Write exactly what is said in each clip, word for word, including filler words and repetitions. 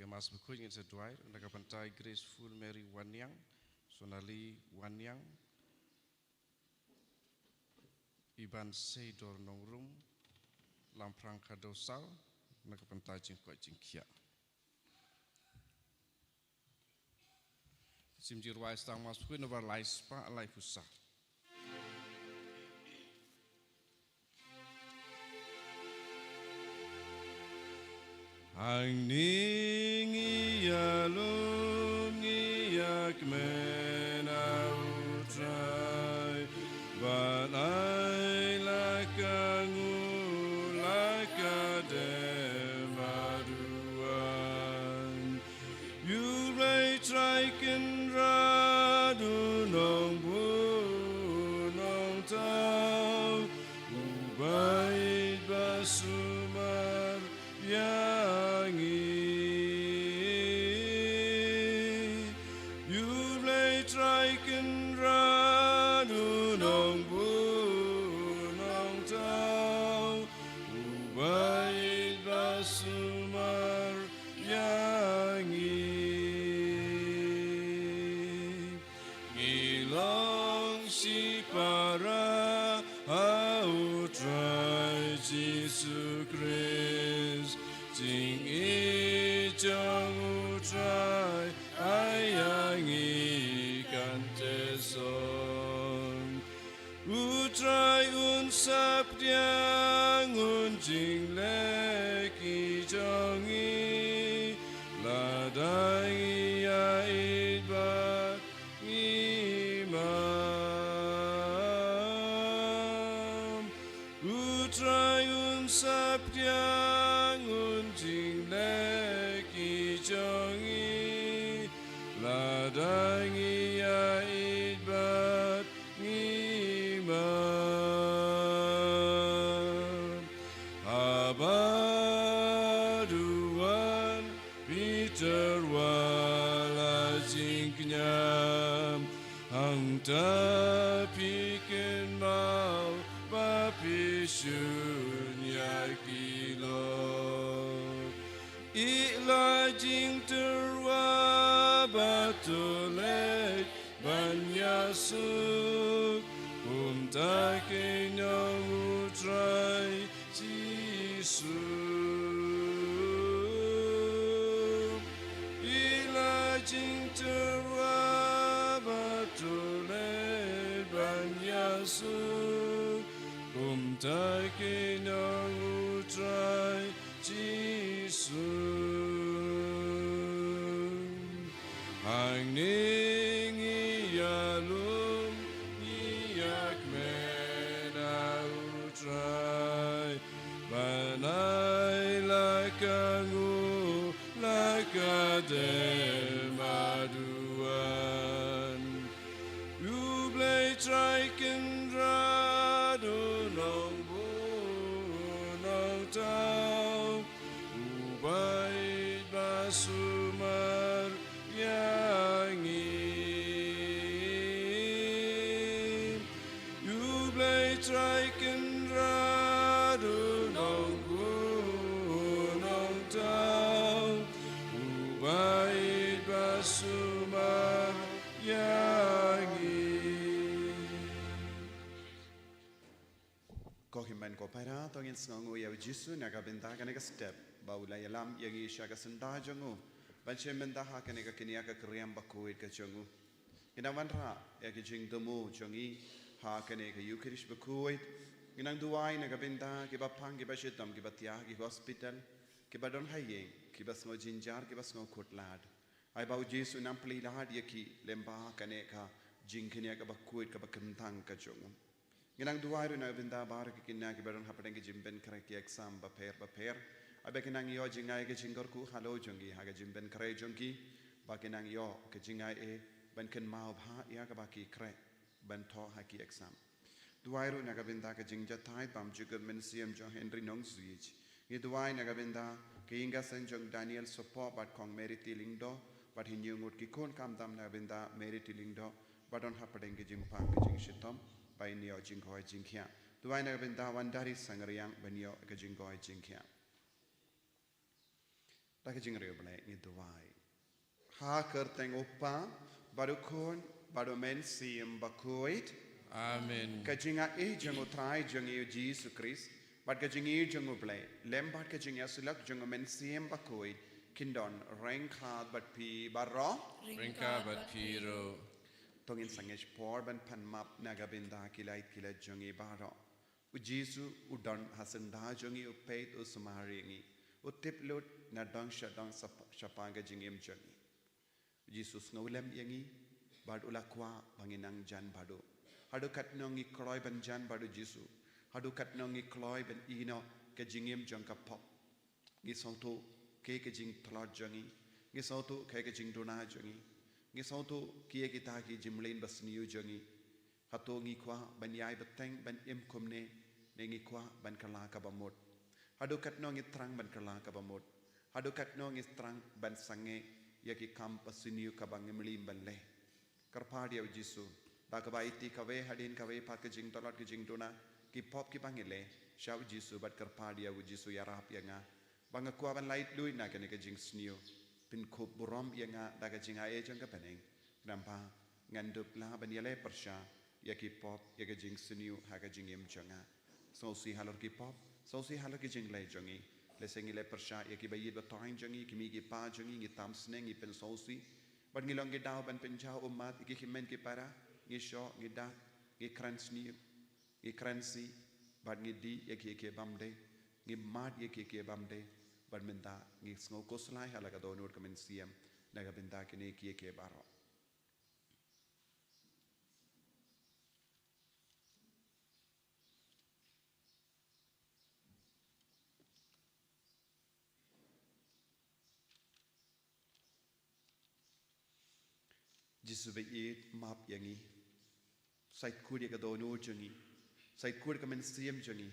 Mass bakhuid ngin sa duwai na ka bynta i Graceful Mary Wanniang, Sonali Wanniang, Iban Seidor Nongrum, Lamphrang Khadosal, na ka bynta jingkoit jingkhiah. Sim Jingrwai Sdang Mass bakhuid nombar lai spah lai phew saw. Hangne ngi ïalum ngi ïakmen ha U Trai, bad ai la ka nguh la ka dem haduh. U Blei Trai Kynrad u nongbuh nongthaw, uba ïeit ba sumar ïa ngi. U Blei Trai Kynrad u nongbuh nongthaw, uba ïeit ba sumar ïa ngi. Ngi long shipara ha U Trai Jisu Khrist, jingïeit jong U Trai ai ïa ngi kan teh song. U Trai un sa pdiang, un jingleh ki jong ngi, lada ngi ïa ïeit bad ngi mam. U Trai un sa pdiang, un jingleh ki jong ngi, lada ngi ïa ïeit bad ngi mam. Haba u wan Peter, wat la jingkñia, hangta phi kynmaw ba phi shun ïa ki lok. Ïeit, la jingtyrwa bad to leit ban ïasuk, kumta ki nong U Trai Jisu. Ïeit, la jingtyrwa bad to leit ban ïasuk, kumta ki nong U Trai Jisu. Hangne ngi ïalum ngi ïakmen ha U Trai, ban ai la ka nguh la ka dem haduh. U Blei Trai Kynrad u nongbuh nongthaw, uba ïeit ba sumar ïa ngi. U Blei Trai Kynrad u nongbuh nongthaw, uba ïeit ba sumar ïa ngi. Ko hynmen ko para, to ngin sngewnguh ïa U Jisu na ka bynta kane ka step ba u la ïalam ïa ngi sha ka syndah jong u, ban shim bynta ha kane ka kñia ka kriam bakhuid ka jong u. Ngi nang wanrah ïa ki jingthmu jong ngi ha kane ka Eucharist bakhuid. Ngi nang duwai na ka bynta kiba pang, kiba shitom, kiba thiah ha ki hospital, kiba don ha ïing, kiba sngew jynjar, kiba sngew khutlad. Ai ba U Jisu un nang plie lad ïa ki lyngba kane ka jingkñia kaba khuid kaba kyntang ka jong u. Ngi nang duwai ruh na ka bynta baroh ki kñia kiba don hapdeng ki jingpynkhreh ki exam bapher bapher. Ai ba kin nang ïoh jngai ka jingkyrkhu halor jong ki ha ka jingpynkhreh jong ki, ba kin nang ïoh ka jngai eh ban kynmaw bha ïa kaba ki khreh ban thoh ha ki exam. Duwai ruh na ka bynta ka jingjahthait bymjukut mynsiem jong Henry Nongzuij. Ngi duwai na ka bynta ka ïing ka seng jong Daniel Sopoh bad Kong Mary T Lyngdoh, bad hynñiew ngut ki khun khamtam na ka bynta Mary T Lyngdoh ba don hapdeng ka jingpang ka jingshitom, ba kin ïoh jingkoit jingkhiah. Duwai na ka bynta Wandari Sangriang ban ïoh ka jingkoit jingkhiah. Da ka jingkyrkhu Blei ngi duwai. Ha ka kyrteng u Kpa, bad u Khun, bad u Mynsiem Bakhuid. Amen. Ka jingaiei jong u Trai jong ngi u Jisu Khrist, bad ka jingïeit jong u Blei, lem bad ka jingïasyllok jong u Mynsiem Bakhuid, kin don ryngkat bad phi baroh. Ryngkat bad phi ruh. To ngin sangeh por ban pan map na ka bynta ki lait ki lait jong ngi baroh. U Jisu u don ha syndah jong ngi, u peit u sumar ïa ngi. U tip lut na dong sha dong sha pa-, shaphang ka jingim jong ngi. U Jisu u sngewlem ïa ngi, bad u la kwah ba ngin nang jan bad u. Haduh katno ngi kloi ban jan bad u Jisu. Haduh katno ngi kloi ban ïehnoh ka jingim jong ka pop. Ngi sngewthuh kaei ka jingtlot jong ngi. Ngi sngewthuh kaei ka jingduna jong ngi. Ngi sngewthuh kiei kita ki jingmlien basniew jong ngi. Hato ngi kwah ban ïai bteng ban im kumne, ne ngi kwah ban kylla kaba mut? Haduh katno ngi thrang ban kylla kaba mut? Haduh katno ngi thrang ban sangeh ïa ki kam basniew kaba ngim lem ban leh? Kyrpad ïa u Jisu, da kaba aiti kawei hadien kawei pat ka jingtlot ka jingduna, ki pop kiba ngi leh, sha u Jisu bad kyrpad ïa u Jisu ïarap ïa nga. Ba nga kwah ban lait luid na kane ka jingsniew. Pynkhup burom ïa nga da ka jingaiei jong ka bneng. Namar ba ngan dup lah ban ïaleh pyrshah ïa ki pop, ïa ka jingsniew ha ka jingim jong nga. Sngewsih halor ki pop, sngewsih halor ki jingleh jong ngi. Lehse ngi leh pyrshah ïa kiba ïeit ba thoiñ jong ngi, ki mei ki pa jong ngi, ngi tam sneng, ngi pynsngewsih. Bad ngi long ki daw ban pynjaw ummat ïa ki hynmen ki para, ngi shoh, ngi dak, ngi kren sniew. Ngi kren sih, bad ngi dih ïa kiei kiei bym dei, ngi mad ïa kiei kiei bym dei, bad mynta ngi sngew khuslai ha la ka dohnud ka mynsiem, na ka bynta kine kiei kiei baroh. Jisu ba ïeit, map ïa ngi. Sa ïeit khuid ïa ka dohnud jong ngi. Sa ïeit khuid ïa ka mynsiem jong ngi.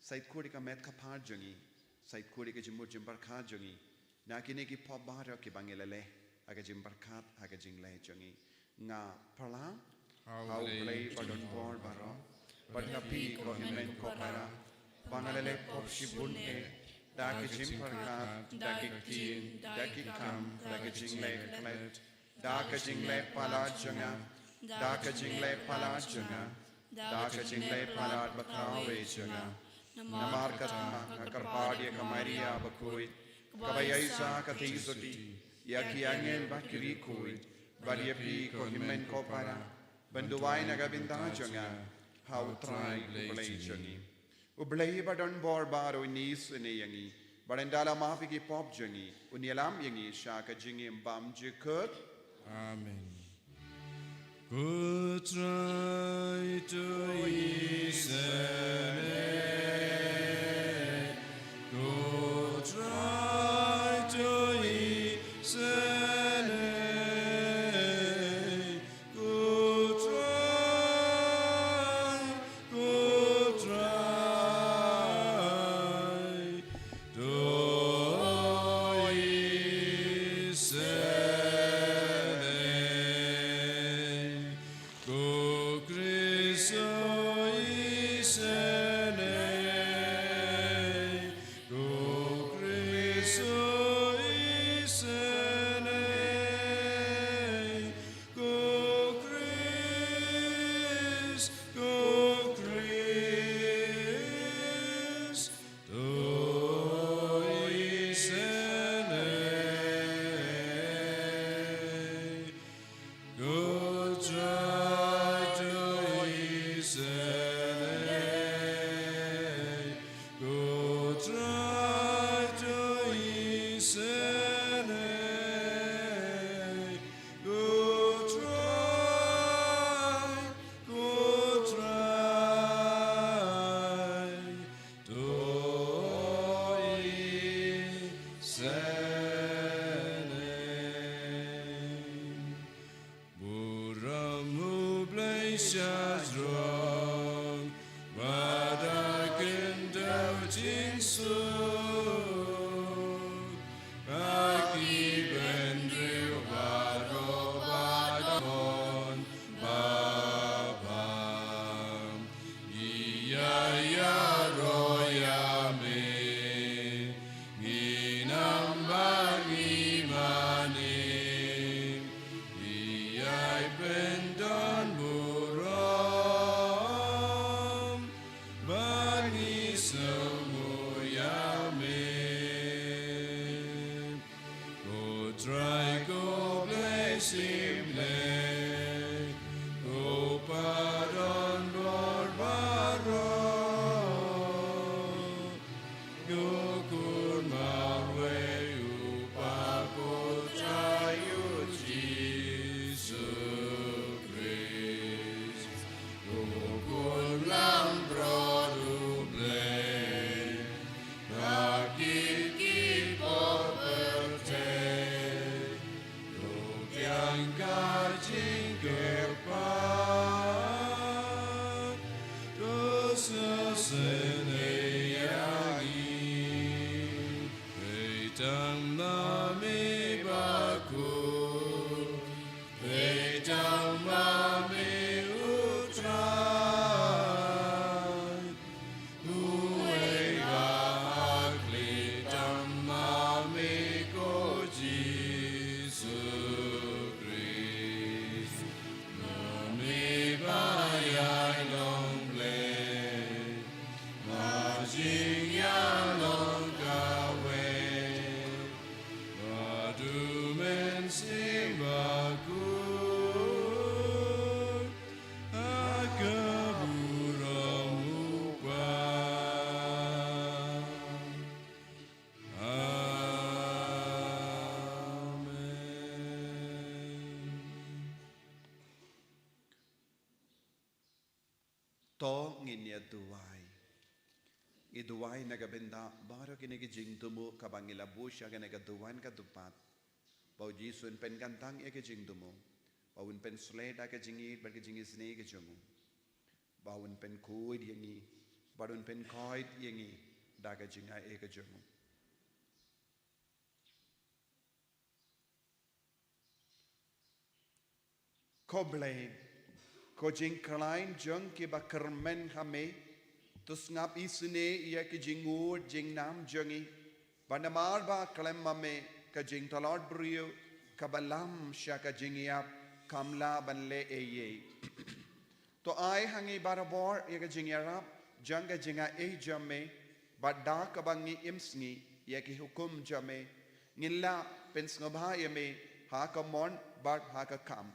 Sa ïeit khuid ïa ka met ka phad jong ngi. Sa ïeit khuid ïa ka jingmut jingpyrkhat jong ngi. Na kine ki pop baroh kiba ngi la leh ha ka jingpyrkhat, ha ka jingleh jong ngi. Nga pyrshah ha U Blei badonbor baroh, bad ha phi ko hynmen ko para, ba nga la leh pop shibun eh, da ka jingpyrkhat, da ka ktien, da ki kam, da ka jingleh klet, da ka jingleh palat jong nga, da ka jingleh palat jong nga, da ka jingleh palat ba kawei jong nga. Namar kata nga kyrpad ïa ka Maria bakhuid, kaba ïaishah ka theisotti, ïa ki angel bad ki riewkhuid, bad ïa phi ko hynmen ko para, ban duwai na ka bynta jong nga ha U Trai U Blei jong ngi. U Blei badonbor baroh un isynei ïa ngi, bad un da la map ïa ki pop jong ngi, un ïalam ïa ngi sha ka jingim bymjukut. Amen. Ko Trai to isynei, ko Trai to isynei, ko Trai, ko Trai to isynei. Ko Khrist to isynei, ko Khrist to isynei, ko Khrist, ko Khrist to isynei, ko Trai to isynei, ko Trai to isynei, ko Trai, ko Trai to isynei. Burom U Blei shajrong, bad ha khyndew jingsuk, ha ki bynriew baroh ba don bha bha. Ngi ïa ïaroh ïa me, ngin ym ban To ngin ïa duwai. Ngi duwai na ka bynta baroh kine ki jingthmu kaba ngi la buh sha kane ka duwan ka dupat. Ba u Jisu un pynkyntang ïa ki jingthmu. Ba un pynshlei da ka jingïeit bad ka jingisynei ka jong u. Ba un pynkhuid ïa ngi. Ba un pynkhuid ïa ngi da ka jingai ka jong u. Ko Blei, ko jingkhlaiñ jong kiba kyrmen ha me, to sngap isynei ïa ki jingngud jingnam jong ngi, ba namar ba khlem ma me ka jingtlot briew kaba lam sha ka jingïap kam lah ban leh ei ei. To ai ha ngi barabor ïa ka jingïarap jong ka jingai jong me, bad da kaba ngi im sngi ïa ki hukum jong me, ngin lah pynsngewbha ïa me ha ka mon bad ha ka kam.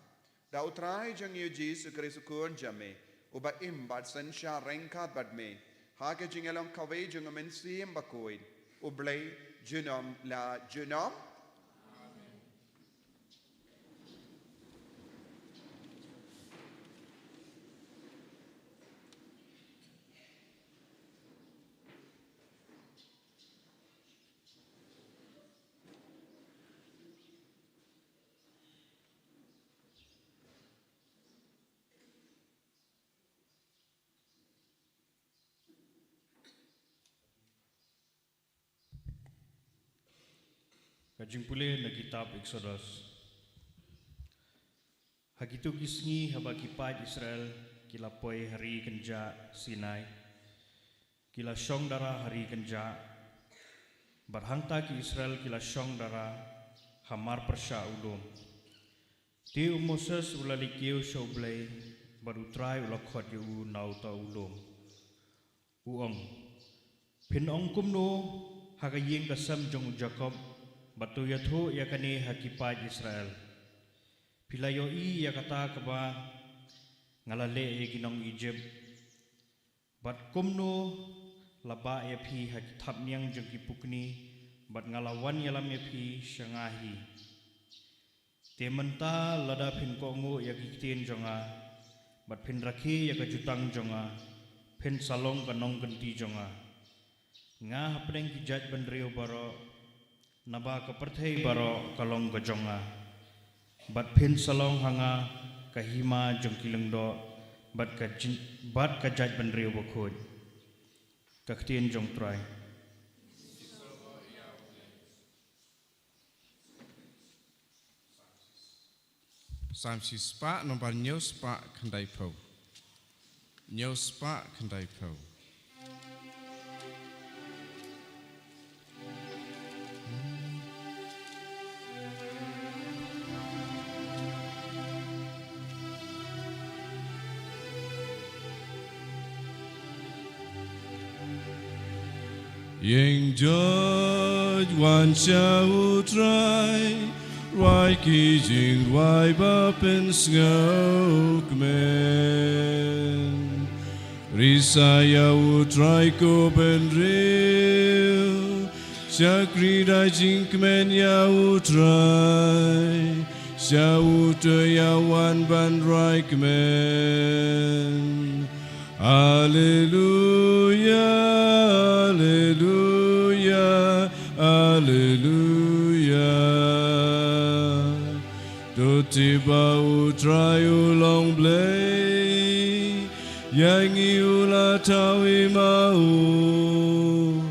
Da u Trai jong ngi u Jisu Khrist u Khun jong me, uba im bad synshar ryngkat bad me ha ka jingïalong kawei jong u Mynsiem Bakhuid, u Blei junom la junom. Ka jingpule na kitab Eksodos. Ha kito ki sngi haba ki paid Israel ki la poi ha ri kynjah Sinai, ki la shong dara ha ri kynjah, bad hangta ki Israel ki la shong dara ha mar pyrshah u lum. Te u Moses u la leit kiew sha u Blei, bad u Trai u la khot ïa u na uta u lum. U ong, phin ong kumno ha ka ïing ka sem jong u Jakob, bad to ïathuh ïa kane ha ki paid Israel. Phi la ïohi ïa kata kaba nga la leh ïa ki nong Ijipt, bad kumno la bah ïa phi ha ki thapniang jong ki pukni, bad nga la wan ïalam ïa phi sha nga hi. Te mynta lada phin kohnguh ïa ki ktien jong nga, bad phin rakhe ïa ka jutang jong nga, phin sa long ka nongkynti jong nga. Nga hapdeng ki jaitbynriew baroh, naba ka pyrthei baroh ka long ka jong nga. Bad phin sa long ha nga ka hima jong ki lyngdoh, bad ka jin-, bad ka jaitbynriew bakhuid. Ka ktien jong u Trai. Sam shispah nombar hynñiew spah khyndaiphew. Hynñiew spah khyndaiphew. Ïeng jot wan sha u Trai, rwai ki jingrwai ba pynsngewkmen. Risa ïa u Trai ko bynriew, shakri da jingkmen ïa u Trai, sha uto ïa wan ban rwai kmen. Alleluia, alleluia, alleluia. To tip ba u Trai u long Blei, ïa ngi u la thaw i ma u,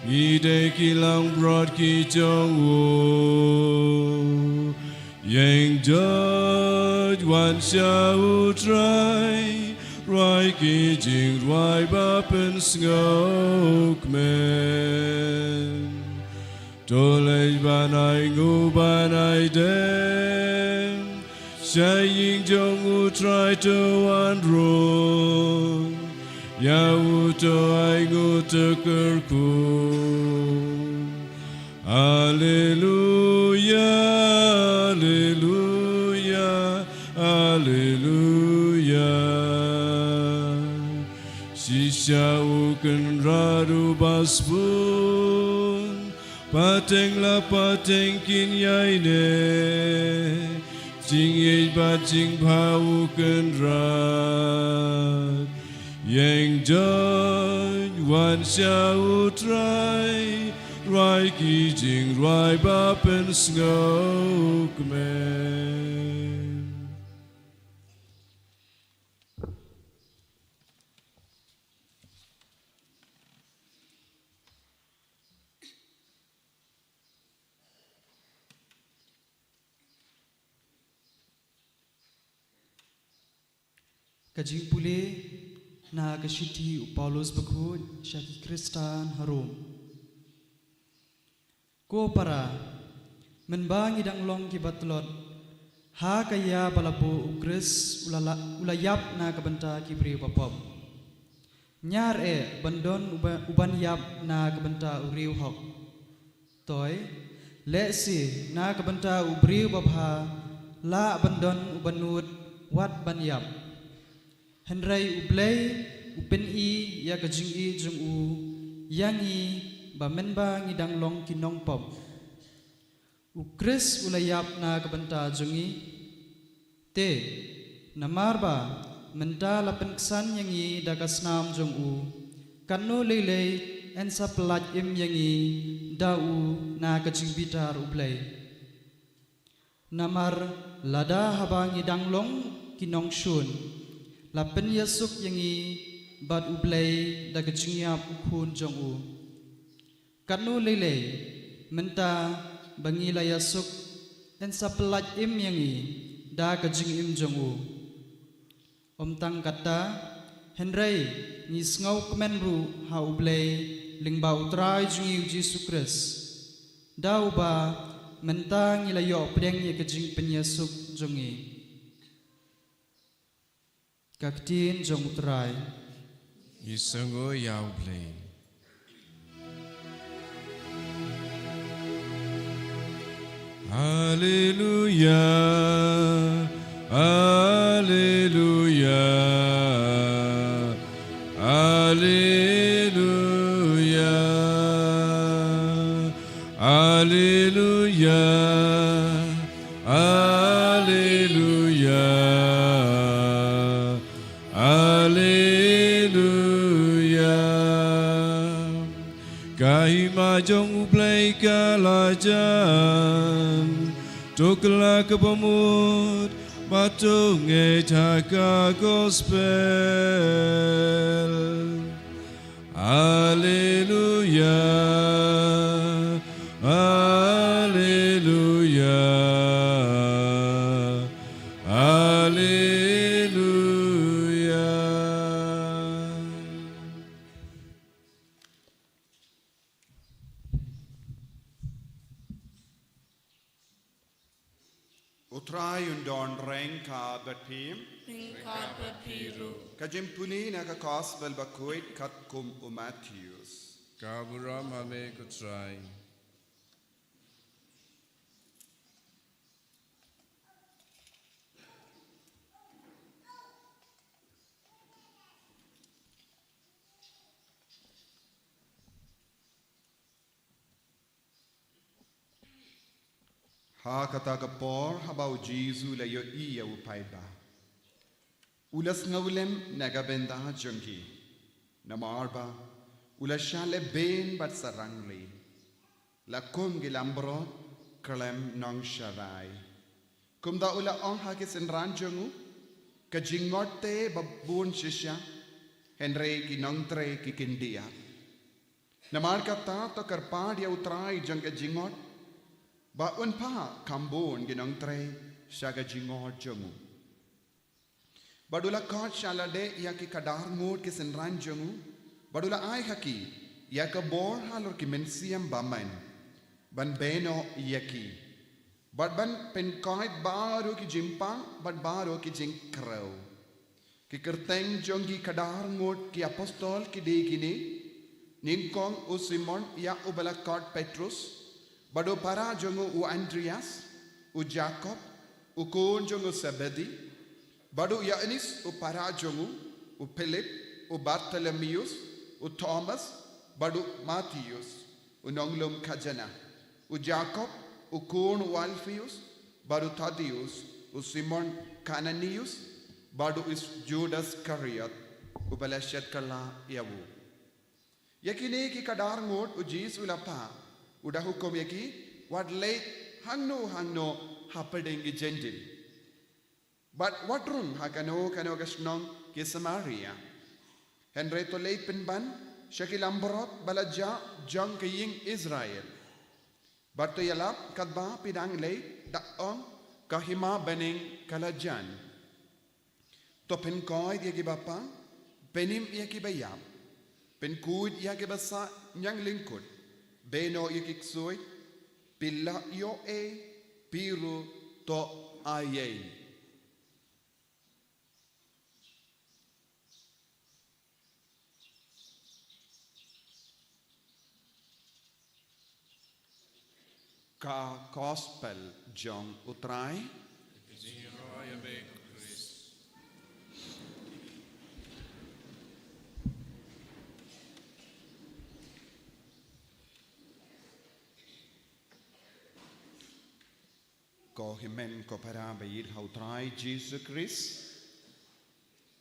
ngi dei ki langbrot ki jong u. Ïeng jot wan sha u Trai, rwai ki jingrwai ba pynsngewkmen. To leit ban ai nguh ban ai dem, sha ïing jong u Trai to wan rung, ïa u to ai nguh to kyrkhu. Alleluia, alleluia, alleluia. Shisha u Kynrad u ba sbun, pateng la pateng kin ïai neh, jingïeit bad jingbha u Kynrad. Don wan sha U Trai, rwai ki jingrwai ba pynsngewkmen. Ka jingpule na ka shithi u Paulus bakhuid sha ki Khristan ha Rom. Ko para, mynba ngi dang long ki batlot, ha ka ïa ba la buh u Khrist u la, u la ïap na ka bynta ki briew ba pop. Ñiar eh ban don uba, uban ïap na ka bynta u riewhok. Toi, lehse na ka bynta u briew babha, lah ban don uban nud wat ban ïap. Hynrei U Blei u pyni ïa ka jingïeit jong u ïa ngi ba mynba ngi dang long ki nongpop, U Khrist u la ïap na ka bynta jong ngi. Te, namar ba mynta la pynksan ïa ngi da ka snam jong u, katno lei lei yn sa pyllait im ïa ngi da u na ka jingbitar U Blei. Namar lada haba ngi dang long ki nongshun, la pynïasuk ïa ngi bad U Blei da ka jingïap u Khun jong u, katno lei lei mynta ba ngi la ïasuk yn sa pyllait im ïa ngi da ka jingim jong u. Ym tang katta, hynrei ngi sngewkmen ruh ha U Blei lyngba U Trai jong ngi U Jisu Khrist, da uba mynta ngi la ïoh pdeng ïa ka jingpynïasuk jong ngi. Ka ktien jong U Trai. Ngi sngew ïa U Blei. Haleluya, haleluya, haleluya, haleluya, haleluya, haleluya. Ka hima jong U Blei ka la jan, to kylla kaba mut, bad to ngeit ha ka gospel. Haleluya, haleluya, haleluya. U Trai un don ryngkat bad phi. Ryngkat bad phi ruh. Ka jingpule na ka gospel bakhuid katkum u Mathaios. Ka burom ha me ko Trai. Ha kata ka por haba U Jisu u la ïohi ïa u paidbah, u la sngewlem na ka bynta jong ki. Namar ba u la shah lehbeiñ bad sa rangli. La kum ki langbrot khlem nongsharai. Kumta u la ong ha ki synran jong u, ka jingngeit te ba bun shisha, hynrei ki nongtrei ki khyndiat. Namar kata to kyrpad ïa U Trai jong ka jingngeit, ba un phah kham bun ki nongtrei sha ka jingngeit jong u. Bad u la khot sha lade ïa ki khadar ngut ki synran jong u, bad u la ai ha ki ïa ka bor halor ki mynsiem bymman, ban bynnoh ïa ki, bad ban pynkhiah baroh ki jingpang bad baroh ki jingkhrew. Ki kyrteng jong ki khadar ngut ki apostol ki dei kine: nyngkong u Simon ïa uba la khot Petros, bad u para jong u u Andreas, u Jakob u khun jong u Sebedi, bad u Ïoannis u para jong u, u Philip, u Bartholomeus, u Thomas, bad u Mathaios u nonglum khajana, u Jakob u khun u Alpheus, bad u Thadeus, u Simon Kananius, bad u Is-, Judas Iskariot. uba la shet kylla ïa u. Ïa kine ki khadar ngut u Jisu u la phah, u da hukum ïa ki, wat leit hangno hangno hapdeng ki Jentil. Bad wat rung ha kano kano ka shnong ki Samaria. Hynrei to leit pynban sha ki langbrot ba la jah jong ka ïing Israel. Bad to ïalap katba phi dang leit, da ong, ka hima bneng ka la jan. To pynkoit ïa kiba pang, pynim ïa kiba ïap, pynkhuid ïa kiba sah ñianglyngkut, beh noh ïa ki ksuid, phi la ïoh ei, phi ruh to ai ei. Ka Gospel jong u Trai. Ka jingïaroh ïa me ko Khrist. Ko hynmen ko para ba ïeit ha u Trai Jisu Khrist,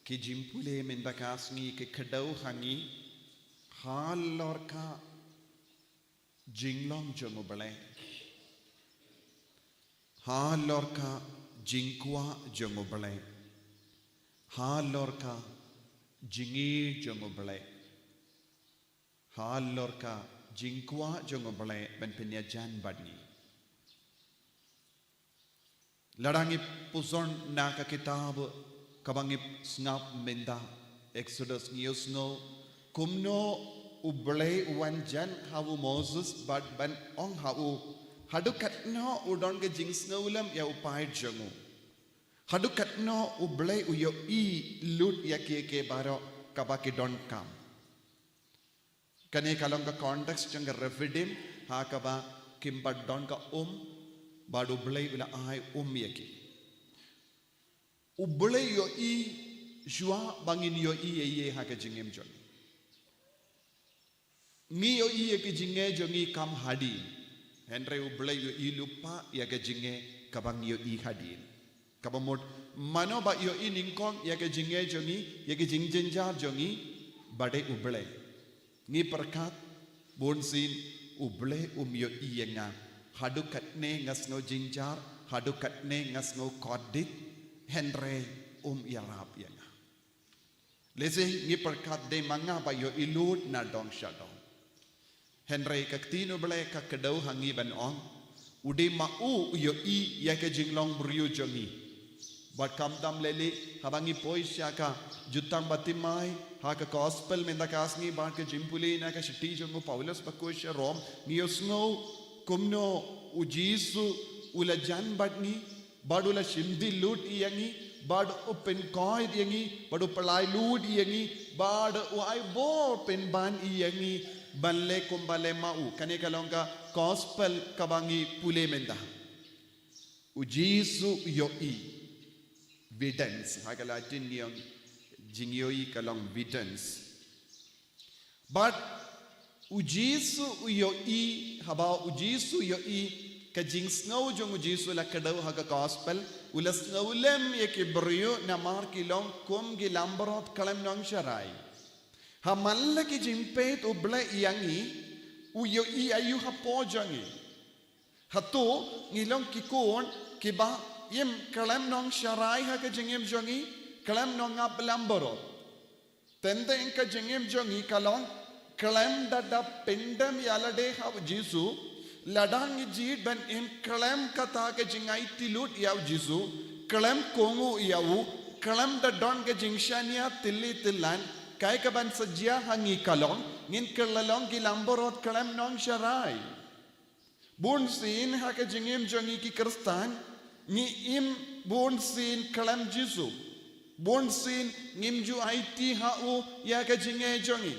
ki jingpule mynta ka sngi ki kdew ha ngi halor ka jinglong jong u Blei, halor ka jingkwah jong u Blei, halor ka jingïeit jong u Blei, halor ka jingkwah jong u Blei ban pynïajan bad ngi. Lada ngi pule na ka kitab kaba ngi sngap mynta, Exodus, ngi ïohsngew kumno u Blei u wan jan ha u Moses bad ban ong ha u, haduh katno u don ka jingsngewlem ïa u paid jong u. Haduh katno u Blei u ïohi lut ïa kiei kiei baroh kaba ki donkam. Kane ka long ka context jong ka Rephidim, ha kaba kim pat don ka um, bad u Blei u la ai um ïa ki. U Blei u ïohi shuwa ba ngin ïohi ïa ïa ha ka jingim jong ngi. Ngi ïohi ïa ka jingim jong ngi kam hadien. Hynrei u Blei u ïohi lypa ïa ka jingim kaba ngi ïohi hadien. Kaba mut mano ba ïohi nyngkong ïa ka jingim jong ngi, ïa ka jingjynjar jong ngi, ba dei u Blei. Ngi pyrkhat, bunsien u Blei um ïohi ïa nga. Haduh katne nga sngew jynjar, haduh katne nga sngew kordit, hynrei um ïarap ïa nga. Lehse ngi pyrkhat dei ma nga ba ïohi lut na dong sha dong. Hynrei ka ktien u Blei ka kdew ha ngi ban ong, u dei ma u u ïohi ïa ka jinglong briew jong ngi. Bad khamtam lei lei haba ngi poi sha ka Jutang Bathymmai, ha ka Gospel mynta ka sngi bad ka jingpule na ka shithi jong u Paulus ba koit sha Rom, ngi ïohsngew kumno u Jisu u la jan bad ngi, bad u la shim dih lut ïa ngi, bad u pynkoit ïa ngi, bad u pyllait lut ïa ngi, bad u ai bor pynban ïa ngi ban leh kumba leh ma u. Kane ka long ka Gospel kaba ngi pule mynta. U Jisu u ïohi. Videns. Ha ka Latin ngi ong jingïohi ka long videns. Bad u Jisu u ïohi, haba u Jisu u ïohi, ka jingsngew jong u Jisu la kdew ha ka Gospel, u la sngewlem ïa ki briew namar ki long kum ki langbrot khlem nongsharai. Ha man la ki jingpeit u Blei ïa ngi, u ïohi aïu hapoh jong ngi. Hato ngi long ki khun kiba im khlem nongsharai ha ka jingim jong ngi, khlem nongap langbrot. Teng teng ka jingim jong ngi ka long khlem da dap pyndem ïa lade ha u Jisu, lada ngi jied ban im khlem kata ka jingaiti lut ïa u Jisu, khlem kohnguh ïa u, khlem da don ka jingshaniah tylli tyllan, kaei kaban sa jia ha ngi ka long, ngin kylla long ki langbrot khlem nongsharai. Bunsien ha ka jingim jong ngi ki Khristan, ngi im bunsien khlem Jisu. Bunsien ngim ju aiti ha u ïa ka jingim jong ngi.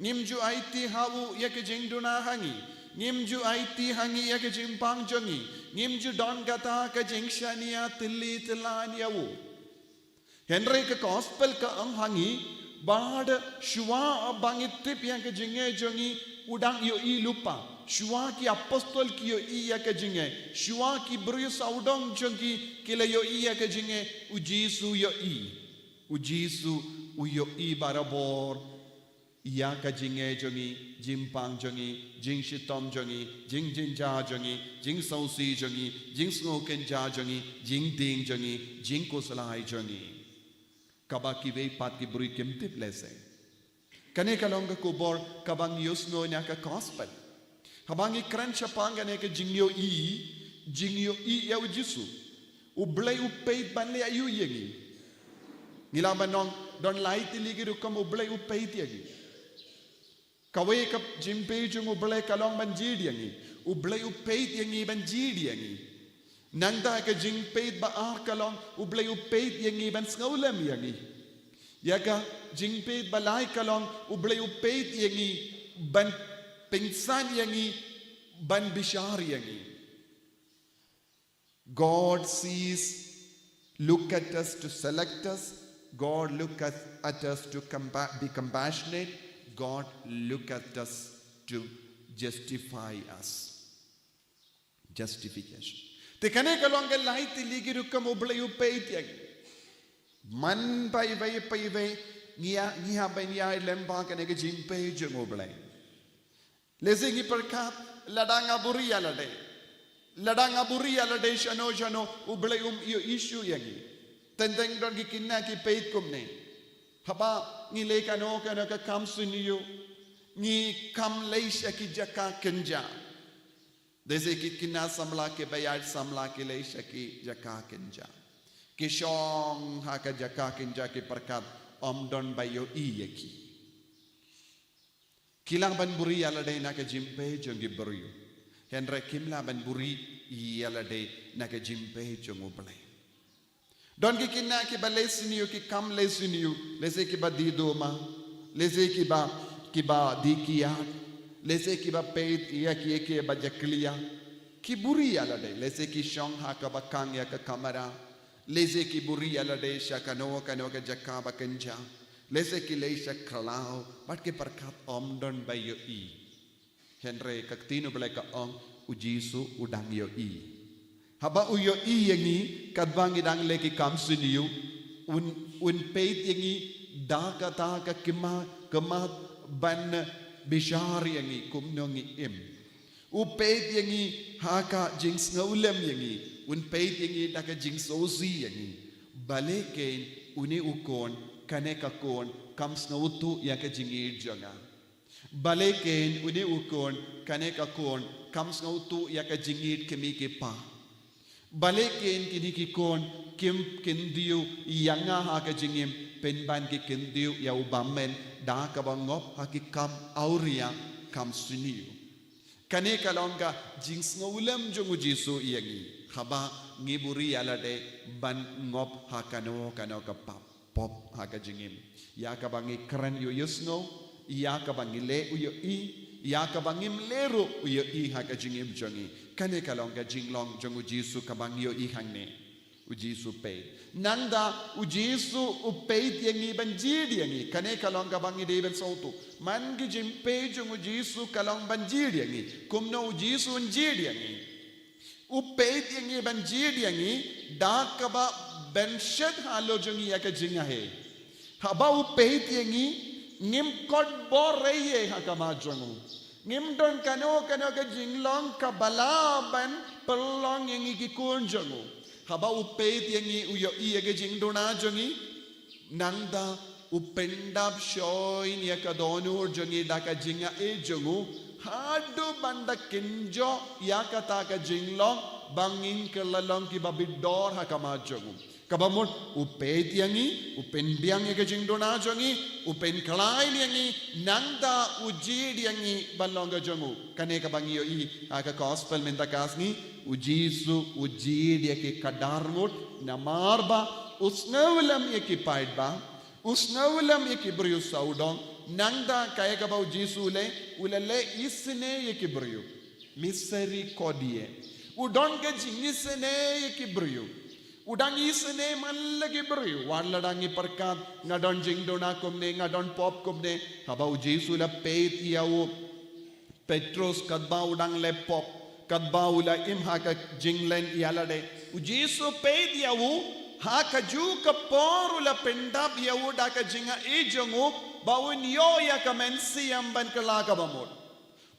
Ngim ju aiti ha u ïa ka jingduna ha ngi. Ngim ju aiti ha ngi ïa ka jingpang jong ngi. Ngim ju don kata ka jingshaniah tylli tyllan ïa u. Hynrei ka Gospel ka ong ha ngi, bad shuwa ba ngi tip ïa ka jingim jong ngi, u dang ïohi lypa. Shuwa ki apostol ki ïohi ïa ka jingim. Shuwa ki briew sawdong jong ki ki la ïohi ïa ka jingim, u Jisu u ïohi. U Jisu u ïohi barabor ïa ka jingeh jong ngi, jingpang jong ngi, jingshitom jong ngi, jingjynjar jong ngi, jingsngewsih jong ngi, jingsngewkynja jong ngi, jingding jong ngi, jingkhuslai jong ngi. Kaba kiwei pat ki briew kim tip lehse. Kane ka long ka khubor kaba ngi ïohsngew na ka gospel. Haba ngi kren shaphang kane ka jingïohi, jingïohi ïa u Jisu. U Blei u peit ban leh aïu ïa ngi. Ngi lah ban ong don lai tylli ki rukom u Blei u peit ïa ngi. Kawei ka jingpeit jong u Blei ka long ban jied ïa ngi. U Blei u peit ïa ngi ban jied ïa ngi. Nangta ka jingpeit ba ar ka long u Blei u peit ïa ngi ban sngewlem ïa ngi. Ïa ka jingpeit ba lai ka long u Blei u peit ïa ngi ban pynsan ïa ngi, ban bishar ïa ngi. God sees, look at us to select us. God look at, at us to compa- be compassionate. God look at us to justify us. Justification. Te kane ka long ka lai tylli ki rukom u Blei u peit ïa ngi. Man paiwei paiwei ngi ïa, ngi hap ban ïa lem ba kane ka jingpeit jong u Blei. Lehse ngi pyrkhat lada nga buri ïa lade. Lada nga buri ïa lade shano shano u Blei um ïohi shuh ïa ngi. Teng teng don ki khynnah ki peit kumne. Haba ngi leh kano kano ka kam shynñiuh, ngi kam leit sha ki jaka kynja. Lehse ki khynnah samla kiba ïaid samla ki leit sha ki jaka kynja. Ki shong ha ka jaka kynja ki pyrkhat ym don ba ïohi ïa ki. Ki lah ban buri ïa lade na ka jingpeit jong ki briew. Hynrei kim lah ban buri ïa lade na ka jingpeit jong u Blei. Don ki khynnah kiba leh shynñiuh, ki kam leh shynñiuh, lehse kiba die duma, lehse kiba, kiba die kiad, lehse kiba peit ïa ki, ïa ki ba jakhlia. Ki buri ïa lade, lehse ki shong ha kaba khang ïa ka kamra, lehse ki buri ïa lade sha kano kano ka jaka ba kynja, lehse ki leit sha khlaw, bad ki pyrkhat ym don ba ïohi. Hynrei ka ktien u Blei ka ong u Jisu u dang ïohi. Haba u ïohi ïa ngi katba ngi dang leh ki kam shynñiuh, un, un peit ïa ngi da kata ka khmat, khmat ban bishar ïa ngi kumno ngi im. U peit ïa ngi ha ka jingsngewlem ïa ngi, un peit ïa ngi da ka jingsngewsih ïa ngi. Balei kein une u khun, kane ka khun kam sngewthuh ïa ka jingïeit jong nga. Balei kein une u khun, kane ka khun kam sngewthuh ïa ka jingïeit kmie ki kpa. Balei kein kine ki khun kim kyntiew ïa nga ha ka jingim, pynban ki kyntiew ïa u bymmen da kaba ngop ha ki kam awria, kam shynñiuh. Kane ka long ka jingsngewlem jong u Jisu ïa ngi haba ngi buri ïa lade ban ngop ha kano kano ka pap, pop ha ka jingim. Ïa kaba ngi kren u ïohsngew, ïa kaba ngi leh u ïohi, ïa kaba ngim leh ruh u ïohi ha ka jingim jong ngi. Kane ka long ka jinglong jong u Jisu kaba ngi ïohi hangne. U Jisu peit. Nangta u Jisu u peit ïa ngi ban jied ïa ngi. Kane ka long kaba ngi dei ban sngewthuh. Man ka jingpeit jong u Jisu ka long ban jied ïa ngi. Kumno u Jisu un jied ïa ngi. U peit ïa ngi ban jied ïa ngi da kaba ban shet halor jong ngi ïa ka jingaiei. Haba u peit ïa ngi ngim kot bor ei ei ha khmat jong u. Ngim don kano kano ka jinglong kaba lah ban pynlong ïa ngi ki khun jong u. Haba u peit ïa ngi u ïohi ïa ka jingduna jong ngi. Nangta u pyndap shoi ïa ka dohnud jong ngi da ka jingaiei jong u. Haduh ban da kynjoh ïa kata ka jinglong ba ngin kylla long kiba bit dor ha khmat jong u. Kaba mut u peit ïa ngi, u pynbiang ïa ka jingduna jong ngi, u pynkhlaiñ ïa ngi, nangta u jied ïa ngi ban long ka jong u. Kane kaba ngi ïohi ha ka gospel mynta ka sngi, u Jisu u jied ïa ki khadar ngut, namar ba u sngewlem ïa ki paidbah, u sngewlem ïa ki briew sawdong, nangta kaei kaba u Jisu u leh, u la leh isynei ïa ki briew. Misericordiae. U don ka jingisynei ïa ki briew. U dang isynei man la ki briew. Wat lada ngi pyrkhat nga don jingduna kumne, nga don pop kumne. Haba u Jisu u la peit ïa u Petros katba u dang leh pop, katba u la im ha ka jinglen ïa lade. U Jisu u peit ïa u, Ha kajuh ka por u la pyndap ïa u da ka jingai jong u, ba un ïoh ïa ka mynsiem ban kylla kaba mut.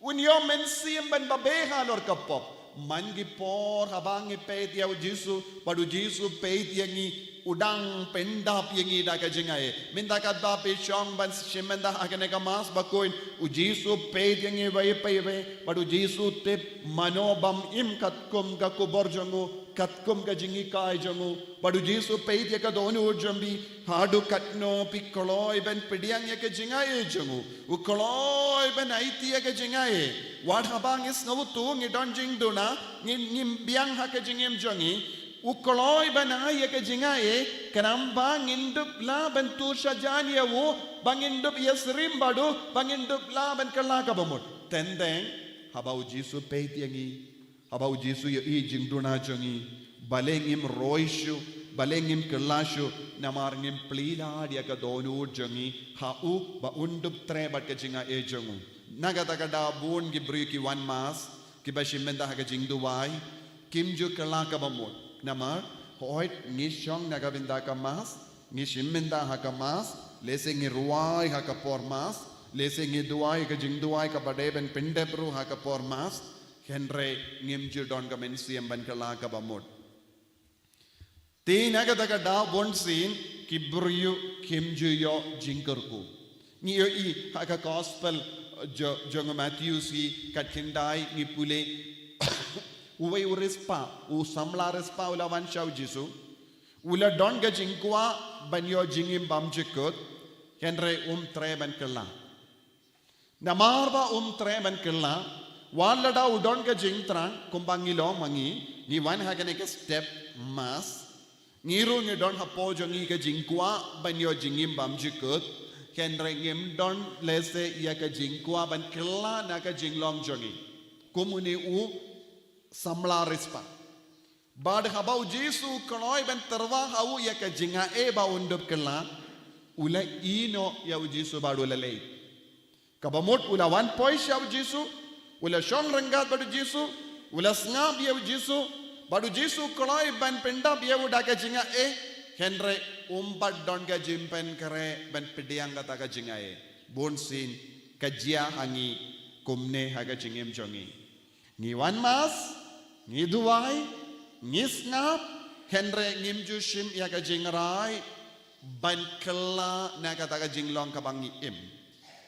Un ïoh mynsiem ban babe halor ka pop. Man ki por haba ngi peit ïa u Jisu, bad u Jisu peit ïa ngi, u dang pyndap ïa ngi da ka jingai. Mynta katba phi shong ban shim mynta ha kane ka Mass bakhuid, u Jisu peit ïa ngi iwei pa iwei, bad u Jisu tip mano bym im katkum ka khubor jong u, katkum ka jinghikai jong u, bad u Jisu peit ïa ka dohnud jong phi, haduh katno phi kloi ban pdiang ïa ka jingai jong u. U kloi ban aiti ïa ka jingai. Wat haba ngi sngewthuh ngi don jingduna, ngi, ngim biang ha ka jingim jong ngi. U kloi ban ai ïa ka jingai, khnang ba ngin dup lah ban tur shajan ïa u, ba ngin dup ïasyriem bad u, ba ngin dup lah ban kylla kaba mut. Teng teng, haba u Jisu peit ïa ngi, haba u Jisu ïohi jingduna jong ngi, balei ngim roi shuh, balei ngim kylla shuh, namar ngim plie lad ïa ka dohnud jong ngi ha u, ba un dup treh bad ka jingai jong u. Na kata ka daw bun ki briew ki wan Mass, kiba shim bynta ha ka jingduwai, kim ju kylla kaba mut. Namar, hooid, ngi shong na ka bynta ka Mass, ngi shim bynta ha ka Mass, lehse ngi rwai ha ka por Mass, lehse ngi duwai ka jingduwai kaba dei ban pyndep ruh ha ka por Mass, hynrei ngim ju don ka mynsiem ban kylla kaba mut. Te na kata ka daw bunsien ki briew kim ju ïoh jingkyrkhu. Ngi ïohi ha ka Gospel, eh, jo-, jong u Mathaios hi, khatkhyndai, ngi pule, uwei u riewspah, u samla riewspah u la wan sha u Jisu. U la don ka jingkwah ban ïoh jingim bymjukut, hynrei um treh ban kylla. Namar ba um treh ban kylla, wat lada u don ka jingthrang, kumba ngi long ma ngi, ngi wan ha kane ka step Mass, ngi ruh ngi don hapoh jong ngi ka jingkwah ban ïoh jingim bymjukut, hynrei ngim don lehse ïa ka jingkwah ban kylla na ka jinglong jong ngi. Kum une u samla riewspah. Bad haba u Jisu u kloi ban tyrwa ha u ïa ka jingai ba un dup kylla, u la ïehnoh ïa u Jisu bad u la leit. Kaba mut u la wan poi sha u Jisu, u la shong ryngkat bad u Jisu, u la sngap ïa u Jisu, bad u Jisu u kloi ban pyndap ïa u da ka jingai, hynrei um pat don ka jingpynkhreh ban pdiang kata ka jingai. Bunsien ka jia ha ngi kumne ha ka jingim jong ngi. Ngi wan Mass, ngi duwai, ngi sngap, hynrei ngim ju shim ïa ka jingrai ban kylla na kata ka jinglong kaba ngi im.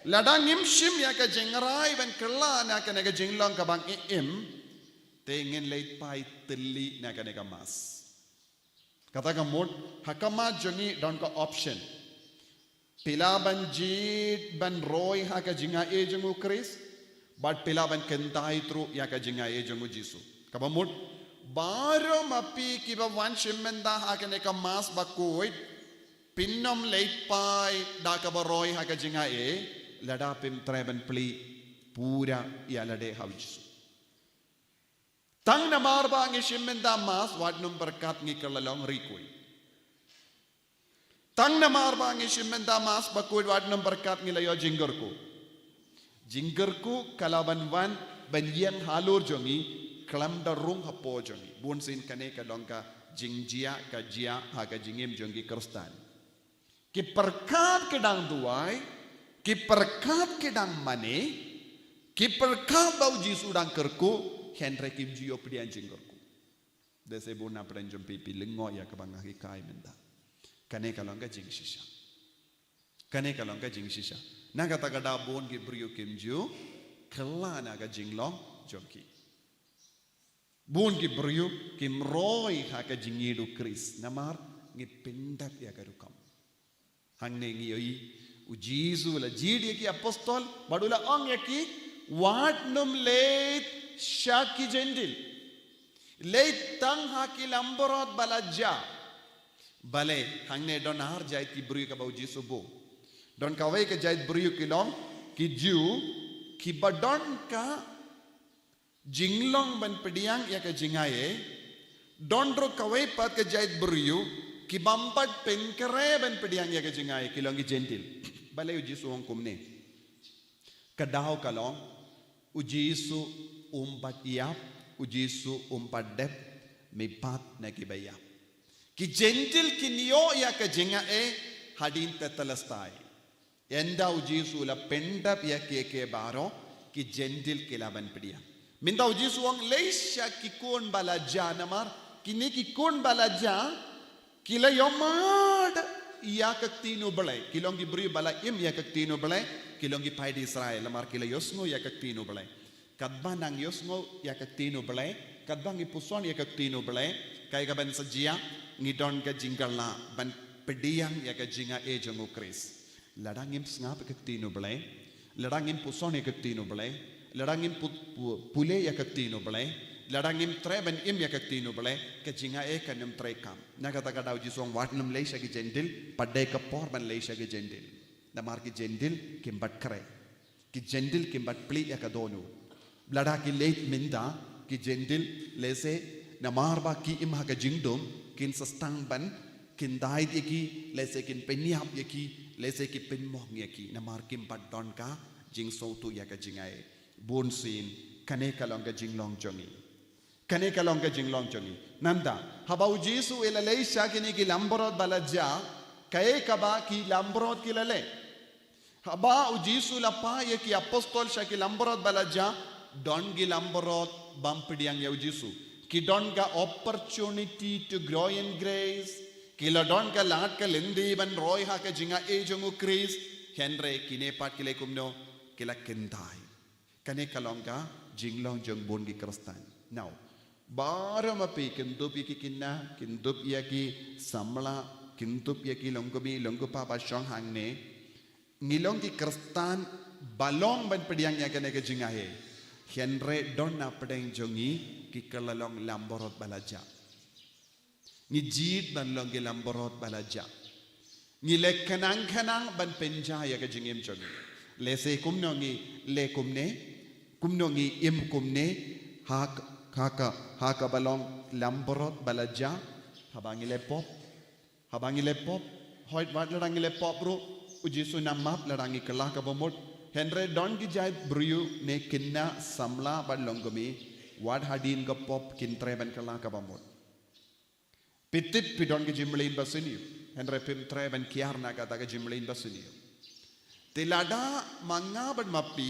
Lada ngim shim ïa ka jingrai ban kylla na kane ka jinglong kaba ngi im, te ngin leit phai tylli na kane ka Mass. Kata ka mut, ha ka Mass jong ngi don ka option. Phi lah ban jied ban roi ha ka jingai jong u Khrist, bad phi lah ban kyntait ruh ïa ka jingai jong u Jisu. Kaba mut, baroh ma phi kiba wan shim bynta ha kane ka Mass bakhuid, phin ym leit phai da kaba roi ha ka jingai, lada phim treh ban plie pura ïa lade ha u Jisu. Tang namar ba ngi shim bynta Mass, wat nym pyrkhat ngi kylla long riewkhuid. Tang namar ba ngi shim bynta Mass bakhuid, wat nym pyrkhat ngi la ïoh jingkyrkhu. Jingkyrkhu ka lah ban wan ban ïeng halor jong ngi, khlem da rung hapoh jong ngi. Bunsien kane ka long ka jingjia, ka jia ha ka jingim jong ki Khristan. Ki pyrkhat ki dang duwai, ki pyrkhat ki dang mane, ki pyrkhat ba u Jisu u dang kyrkhu, hynrei kim ju ïoh pdiang jingkyrkhu. Lehse bun na pdeng jong phi phi lyngngoh ïa kaba nga hikai mynta. Kane ka long ka jingshisha. Kane ka long ka jingshisha. Na kata ka daw bun ki briew kim ju kylla na ka jinglong jong ki. Bun ki briew kim roi ha ka jingïeit u Khrist namar ngi pyndap ïa ka rukom. Hangne ngi ïohi u Jisu u la jied ïa ki apostol bad u la ong ïa ki, wat nym leit sha ki Jentil. Leit tang ha ki langbrot ba la jah. Balei, hangne don ar jait ki briew kaba u Jisu u buh. Don kawei ka jait briew ki long ki Jiw, kiba don ka jinglong ban pdiang ïa ka jingai. Don ruh kawei pat ka jait briew kibym pat pynkhreh ban pdiang ïa ka jingai, ki long ki Jentil. Balei u Jisu u ong kumne? Ka daw ka long, u Jisu um pat ïap, u Jisu um pat dep mih pat na kiba ïap. Ki Jentil kin ïoh ïa ka jingaiei hadien Tetelestai. Ynda u Jisu u la pyndap ïa kiei kiei baroh, ki Jentil ki lah ban pdiang. Mynta u Jisu u ong lei sha ki khun ba la jia, namar kine ki khun ba la jia ki la ïohmad ïa ka ktien U Blei. Ki long ki briew ba la im ïa ka ktien U Blei, ki long ki paid Israel, namar ki la ïohsngew ïa ka ktien U Blei. Katba nang ïohsngew ïa ka ktien U Blei, katba ngi puson ïa ka ktien U Blei, kaei kaban sa jia? Ngi don ka jingkylla ban pdiang ïa ka jingaiei jong u Khrist. Lada ngim sngap ïa ka ktien U Blei, lada ngim puson ïa ka ktien U Blei, lada ngim pu-, pu-, pule ïa ka ktien U Blei, lada ngim treh ban im ïa ka ktien U Blei, ka jingaiei kan ym treikam. Na kata ka daw u Jisu u ong wat nym leit sha ki Jentil, pat dei ka por ban leit sha ki Jentil. Namar ki Jentil kim pat khreh. Ki Jentil kim pat plie ïa ka dohnud. Lada ki leit mynta, ki Jentil, lehse namar ba ki im ha ka jingdum, kin sa sdang ban kyndait ïa ki, lehse kin pynïap ïa ki, lehse ki pynmong ïa ki, namar kim pat don ka jingsngewthuh ïa ka jingaiei. Bunsien, kane ka long ka jinglong jong ngi. Kane ka long ka jinglong jong ngi. Nangta, haba u Jisu u la leit sha kine ki langbrot ba la jia, kaei kaba ki langbrot ki la leh? Haba u Jisu u la phah ïa ki apostol sha ki langbrot ba la jia, don ki langbrot bym pdiang ïa u Jisu. Ki don ka opportunity to grow in grace. Ki la don ka lad ka lynti ban roi ha ka jingaiei jong u Khrist. Hynrei kine pat ki leh kumno? Ki la kyndait. Kane ka long ka jinglong jong bun ki Khristan. Now, baroh ma phi, kyndup ïa ki khynnah, kyndup ïa ki samla, kyndup ïa ki longkmie longkpa ba shong hangne, ngi long ki Khristan ba long ban pdiang ïa kane ka jingaiei. Hynrei don na pdeng jong ngi ki kylla long langbrot ba la jia. Ngi jied ban long ki langbrot ba la jia. Ngi leh khnang khnang ban pynjah ïa ka jingim jong ngi. Lehse kumno ngi leh kumne, kumno ngi im kumne, ha k-, ha ka, ha kaba long langbrot ba la jia, haba ngi leh pop, haba ngi leh pop, hooid wat lada ngi leh pop ruh, u Jisu un map lada ngi kylla kaba mut. Hynrei don ki jait briew ne khynnah samla bad longkmie, wat hadien ka pop kin treh ban kylla kaba mut. Phi tip phi don ki jingmlien basniew, hynrei phim treh ban kiar na kata ka jingmlien basniew. Te lada ma nga bad ma phi,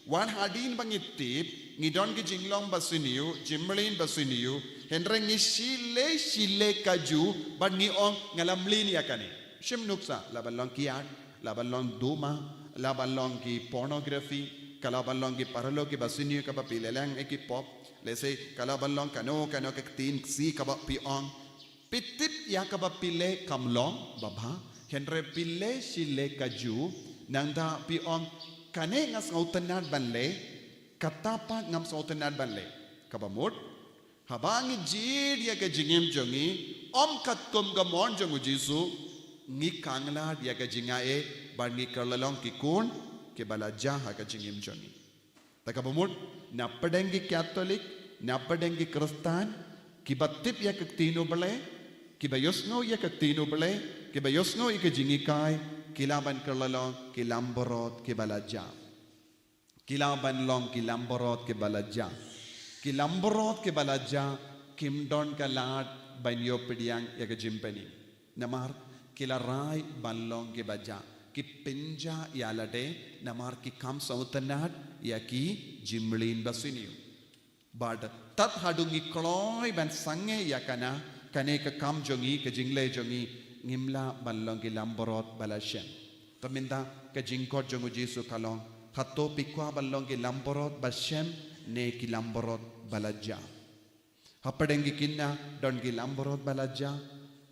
wat hadien ba ngi tip ngi don ki jinglong basniew, jingmlien basniew, hynrei ngi shu leh shu leh kajuh bad ngi ong nga la mlien ïa kane. Shim nuksa, la ban long kiad, la ban long duma, la ban long ki pornography, ka la ban long ki paralok kiba sniew kaba phi leh lang ïa ki pop, lehse ka la ban long kano kano ka ktien ksiew kaba phi ong. Phi tip ïa kaba phi leh kam long babha, hynrei phi leh shu leh kajuh, nangta phi ong kane nga sngewtynnat ban leh, kata pat ngam sngewtynnat ban leh. Kaba mut, haba ngi jied ïa ka jingim jong ngi ym katkum ka mon jong u Jisu, ngi khanglad ïa ka jingaiei bad ngi kylla long ki khun kiba la jia ha ka jingim jong ngi. Te kaba mut, na pdeng ki Katholik, na pdeng ki Khristan, kiba tip ïa ka ktien U Blei, kiba ïohsngew ïa ka ktien U Blei, kiba ïohsngew ïa ka jinghikai, ki lah ban kylla long ki langbrot kiba la jia. Ki lah ban long ki langbrot kiba la jia. Ki langbrot kiba la jia kim don ka lad ban ïoh pdiang ïa ka jingpynim. Namar ki la rai ban long kiba jia. Ki pynjah ïa lade namar ki kham sngewtynnat ïa ki jingmlien basniew. Bad tad haduh ngi kloi ban sangeh ïa kane, kane ka kam jong ngi, ka jingleh jong ngi, ngim lah ban long ki langbrot ba la shem. Te mynta ka jingkhot jong u Jisu ka long, hato phi kwah ban long ki langbrot ba shem ne ki langbrot ba la jia? Hapdeng ki khynnah don ki langbrot ba la jia.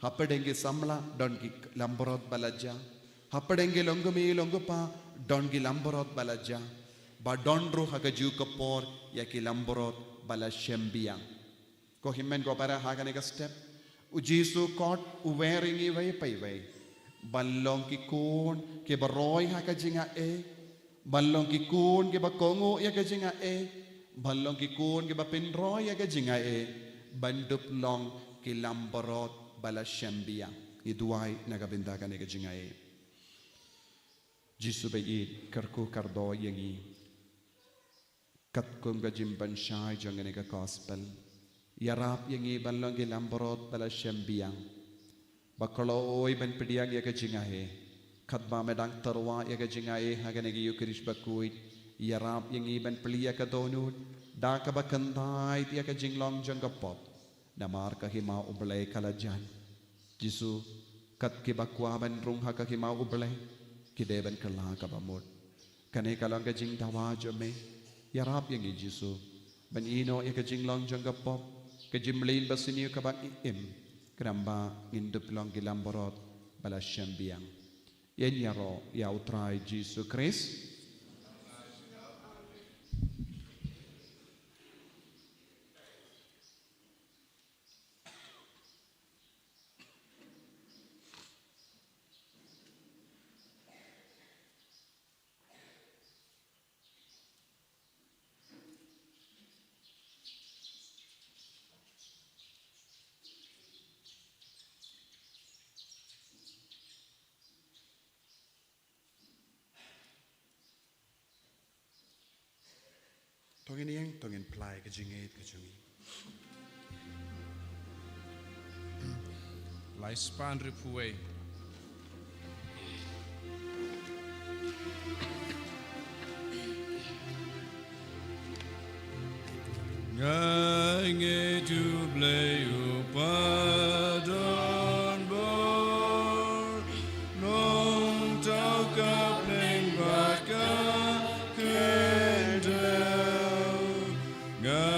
Hapdeng ki samla don ki langbrot ba la jia. Hapdeng ki longkmie longkpa don ki langbrot ba la jia. Ba don ruh ha kajuh ka por ïa ki langbrot ba la shem biang. Ko hynmen ko para, ha kane ka step u Jisu u khot uwei ïa ngi iwei pa iwei ban long ki khun kiba roi ha ka jingaiei, ban long ki khun kiba kohnguh ïa ka jingaiei, ban long ki khun kiba pynroi ïa ka jingaiei, ban dup long ki langbrot ba la shem biang. Ngi duwai na ka bynta kane ka jingaiei. Jisu ba ïeit, kyrkhu kyrdoh ïa ngi katkum ka jingpynshai jong kane ka gospel. Ïarap ïa ngi ban long ki langbrot ba la shem biang. Ba kloi ban pdiang ïa ka jingaiei. Katba me dang tyrwa ïa ka jingaiei ha kane ka Ïukharist bakhuid, ïarap ïa ngi ban plie ïa ka dohnud da kaba kyntait ïa ka jinglong jong ka pop. Namar ka hima U Blei ka la jan. Jisu, kat kiba kwah ban rung ha ka hima U Blei, ki dei ban kylla kaba mut. Kane ka long ka jingdawa jong me. Ïarap ïa ngi Jisu ban ïehnoh ïa ka jinglong jong ka pop, ka jingmlien basniew kaba im, khnang ba ngin dup long ki langbrot ba la shembiang. Ïaroh ïa U Trai Jisu Khrist. To ngin ïeng, to ngin plie ka jingngeit ka jong ngi. Lai spah hynriewphew wei. Nga ngeit U Blei u paidbah, nongthaw ka pdeng bad ka khyndew. Nga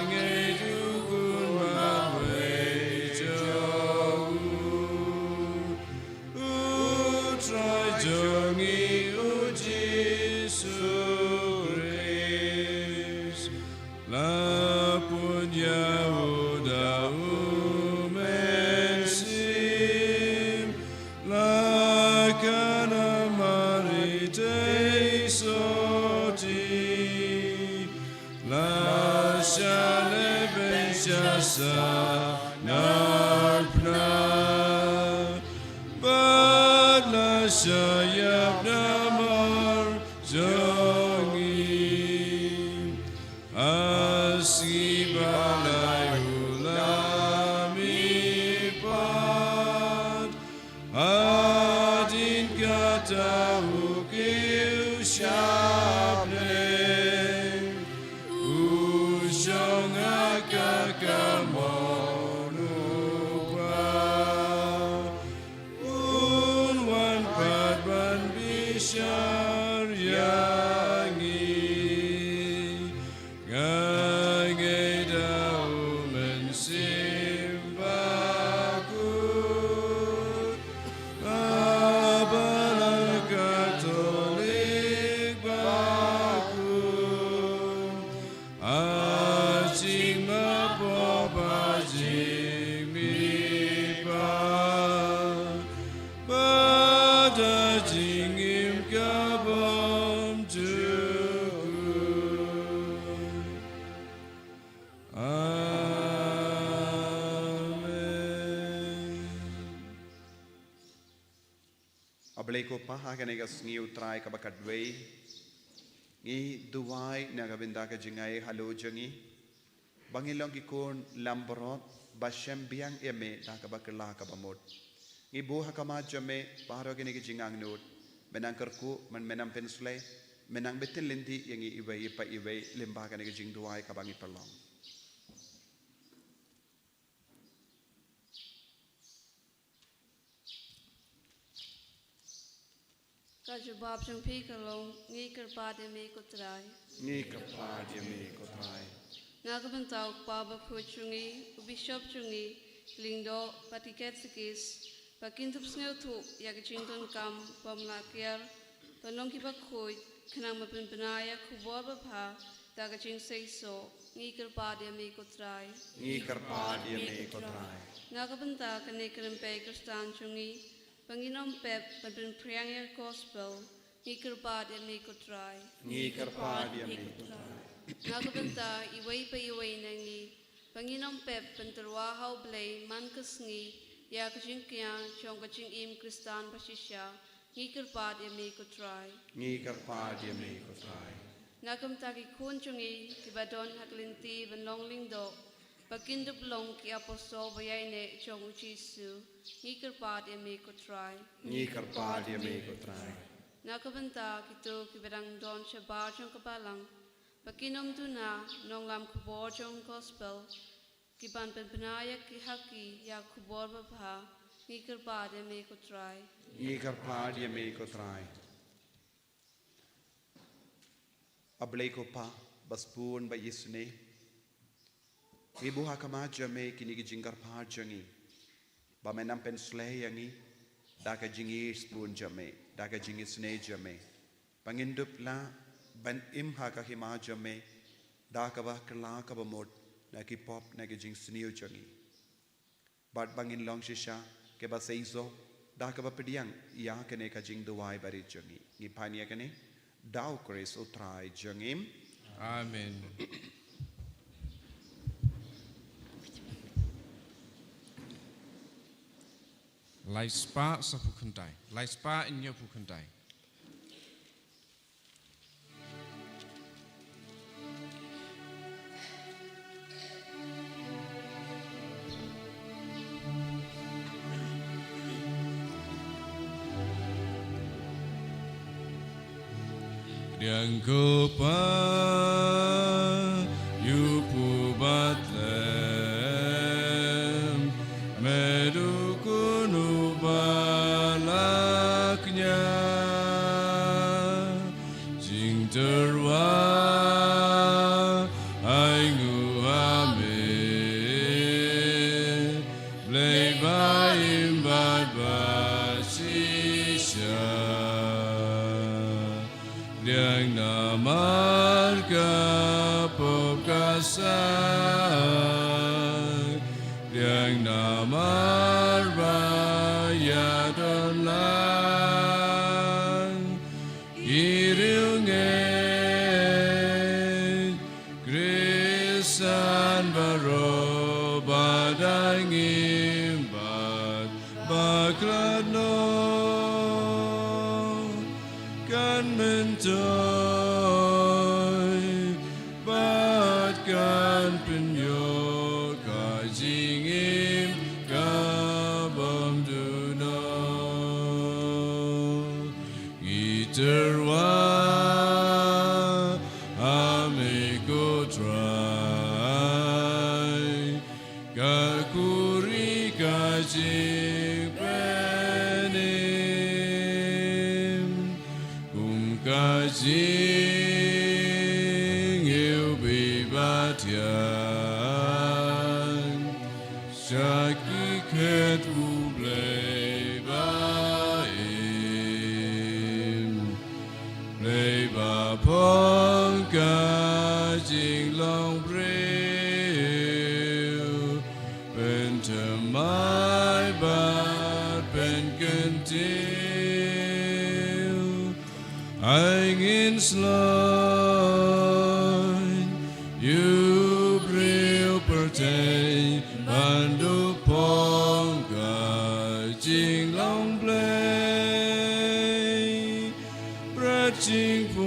ngeit U Khun bad U Blei jong u, U Trai jong ngi U Jisu Khrist. La pun ïa u da U Mynsiem, la khan ha Mari te sotti, la shah leh beiñ sha sahnarphna, bad la shah ïap namar jong ngi. Ha sngi ba lai u la mihpat, hadien kata u kiew shaphrang, u shong ha ka kamon U Kpa. Un wan pat ban bishar ïa ngi. Nga ngeit ha U Mynsiem Bakhuid, ha Balang Katholik Bakhuid, ha jingmapop, ha jingmihpat, bad ha jingim kabym jukut. Amen. A Blei ko Pa, ha kane ka sngi U Trai kaba khatwei, ngi duwai na ka bynta ka jingaiei halor jong ngi, ba ngin long ki khun langbrot ba shembiang ïa Me da kaba kylla kaba mut. Ngi buh ha khmat jong Me baroh kine ki jingangnud, Me nang kyrkhu, Me nang pynshlei, Me nang btin lynti ïa ngi iwei pa iwei lyngba kane ka jingduwai kaba ngi pynlong. Ka jubab jong phi ka long, ngi kyrpad ïa Me ko Trai. Ngi kyrpad ïa Me ko Trai. Na ka bynta u Kpa Bakhuid jong ngi, u Bishop jong ngi, ki Lyngdoh bad ki Katekist, ba kin thep sngewthuh ïa ka jingdonkam bym lah kiar ban long kiba khuid, khnang ban pynbna ïa ka khubor babha da ka jingseisoh, ngi kyrpad ïa Me ko Trai. Ngi kyrpad ïa Me ko Trai. Na ka bynta kane ka rympei Khristan jong ngi, ba ngin ym pep ban pynphriang ïa ka Gospel, ngi kyrpad ïa Me ko Trai. Ngi kyrpad ïa Me ko Trai. Na ka bynta iwei pa iwei na ngi, ba ngin ym pep ban tyrwa ha U Blei man ka sngi ïa ka jingkñia jong ka jingim Khristan ba shisha, ngi kyrpad ïa Me ko Trai. Ngi kyrpad ïa Me ko Trai. Na ka bynta ki khun jong ngi kiba don ha ka lynti ban long lyngdoh, Ba kin dup long ki apostol ba ïaineh jong u Jisu, ngi kyrpad ïa me ko Trai. Ngi kyrpad ïa me ko Trai. Na ka bynta kito kiba dang don shabar jong ka balang, ba kin ym duna nonglam khubor jong gospel, ki ban pynbna ïa ki ha ki ïa khubor babha, ngi kyrpad ïa me ko Trai. Ngi kyrpad ïa me ko Trai. A Blei ko Pa, ba sbun ba isynei. Ngi buh ha khmat jong me kine ki jingkyrpad jong ngi. Ba men nang pynshlei ïa ngi da ka jingisbun jong me, da ka jingisynei jong me. Ba ngin dup lah ban im ha ka hima jong me da kaba kylla kaba mut na ki pop na ki jingsniew jong ngi. Bad ba ngin long shisha kiba seisoh da kaba pdiang ïa kane ka jingduwai barit jong ngi. Ngi pan ïa kane da u Khrist u Trai jong ngi. Amen. Lai spah saphew khyndai. Lai spah hynñiewphew khyndai. Pdiang ko Pa, ïuhpu bad lem, me dukun uba la kñia. Jingtyrwa ai nguh ha me, Blei ba im bad ba shisha. Pdiang namar ka pop ka sah, pdiang namar ba ïadon lang ki riewngeit Khristan baroh ba dang im bad ba khlad noh, kan myntoi bad kan pynïoh ka jingim ka bym duh noh. Ngi tyrwa ha me ko Trai, ka khuri ka jingpynim, kum ka jingïewbih ba thiang sha ki khet U Blei ba im. Blei ba phong ka jinglong briew, pynthymmai bad pynkyntiew. Ai ngin sloi ïa u briew pyrthei ban duh phong ka jinglong Blei. Bret jingput,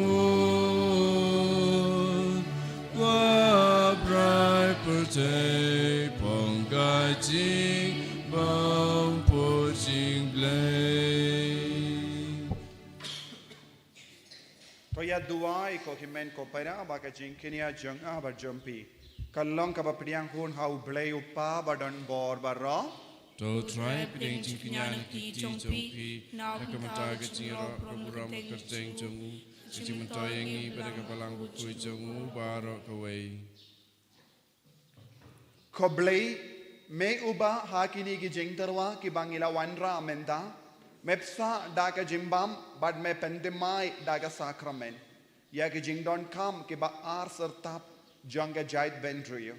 kwah bret pyrthei phong ka jingbymjukut jong U Blei. To ïa duwai ko hynmen ko para ba ka jingkñia jong nga bad jong phi kan long kaba pdiang hun ha U Blei U Kpa ba don bor baroh. To Trai pdiang jingkñia na ki kti jong phi, na ka bynta ka jingïaroh ka burom ka kyrteng jong u, ka jingmyntoi ïa ngi bad ïa ka balang bakhuid jong u baroh kawei. Ko Blei, me uba ha kine ki jingtyrwa kiba ngi la wanrah mynta, me bsa da ka jingbam bad me pynthymmai da ka sakramen ïa ki jingdonkam kiba ar syrtap jong ka jaitbynriew.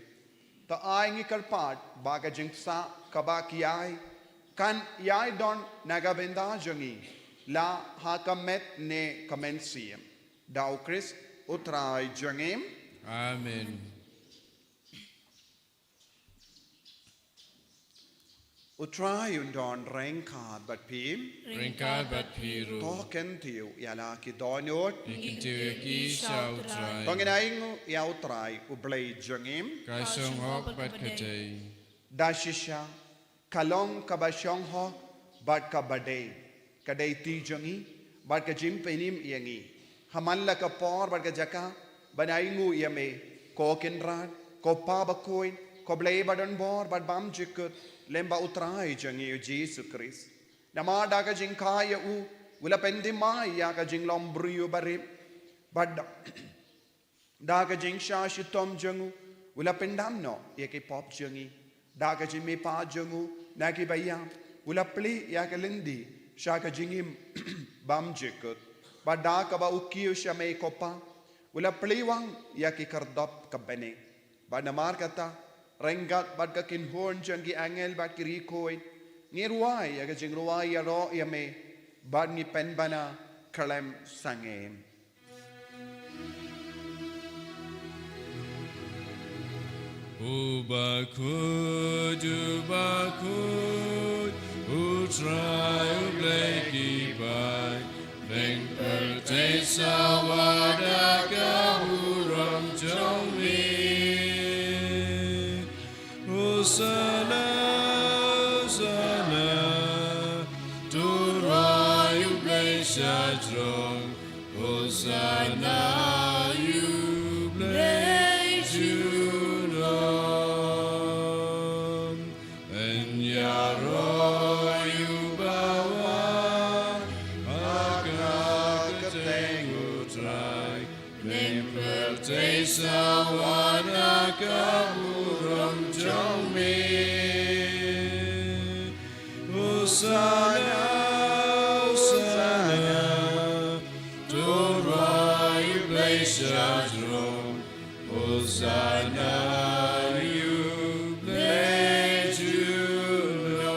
To ai ngi kyrpad ba ka jingbsa kaba ki ai kan ïai don na ka bynta jong ngi la ha ka met ne ka mynsiem. Da U Khrist U Trai jong ngi. Amen. U Trai un don ryngkat bad phi. Ryngkat bad phi ruh. To kyntiew ïa la ki dohnud. Ngin kyntiew ïa ki sha u Trai. To ngin ainguh ïa u Trai u Blei jong ngi. Ka shong hok bad ka dei. Da shisha, ka long kaba shong hok bad kaba dei. Ka dei ti jong ngi bad ka jingpynim ïa ngi ha man la ka por bad ka jaka ban ainguh ïa me, ko Kynrad, ko Pa bakhuid, ko Blei badonbor bad bymjukut, lem bad u Trai jong ngi u Jisu Khrist. Namar da ka jingkha ïa u, u la pynthymmai ïa ka jinglong briew barit, bad da ka jingshah shitom jong u, u la pyndam noh ïa ki pop jong ngi. Da ka jingmihpat jong u na ki baïap, u la plie ïa ka lynti sha ka jingim bymjukut. Bad da kaba u kiew sha me ko Pa, u la plie wang ïa ki khyrdop ka bneng. Bad namar kata, ryngkat bad ka kynhun jong ki angel bad ki riewkhuid, ngi rwai ïa ka jingrwai ïaroh ïa me, bad ngi pynbna khlem sangeh. U bakhuid, u bakhuid, u Trai u Blei ki bai, bneng pyrthei sawa da ka burom jong me. Hosana, Hosana, to rwai ïa u Blei sha jrong. Hosana ïa u Blei junom. Yn ïaroh ïa u bawan ha ka kyrteng u Trai. Bneng pyrthei sawa da ka burom jong me. Hosana, Hosana, to rwai ïa u Blei sha jrong. Hosana ïa u Blei junom.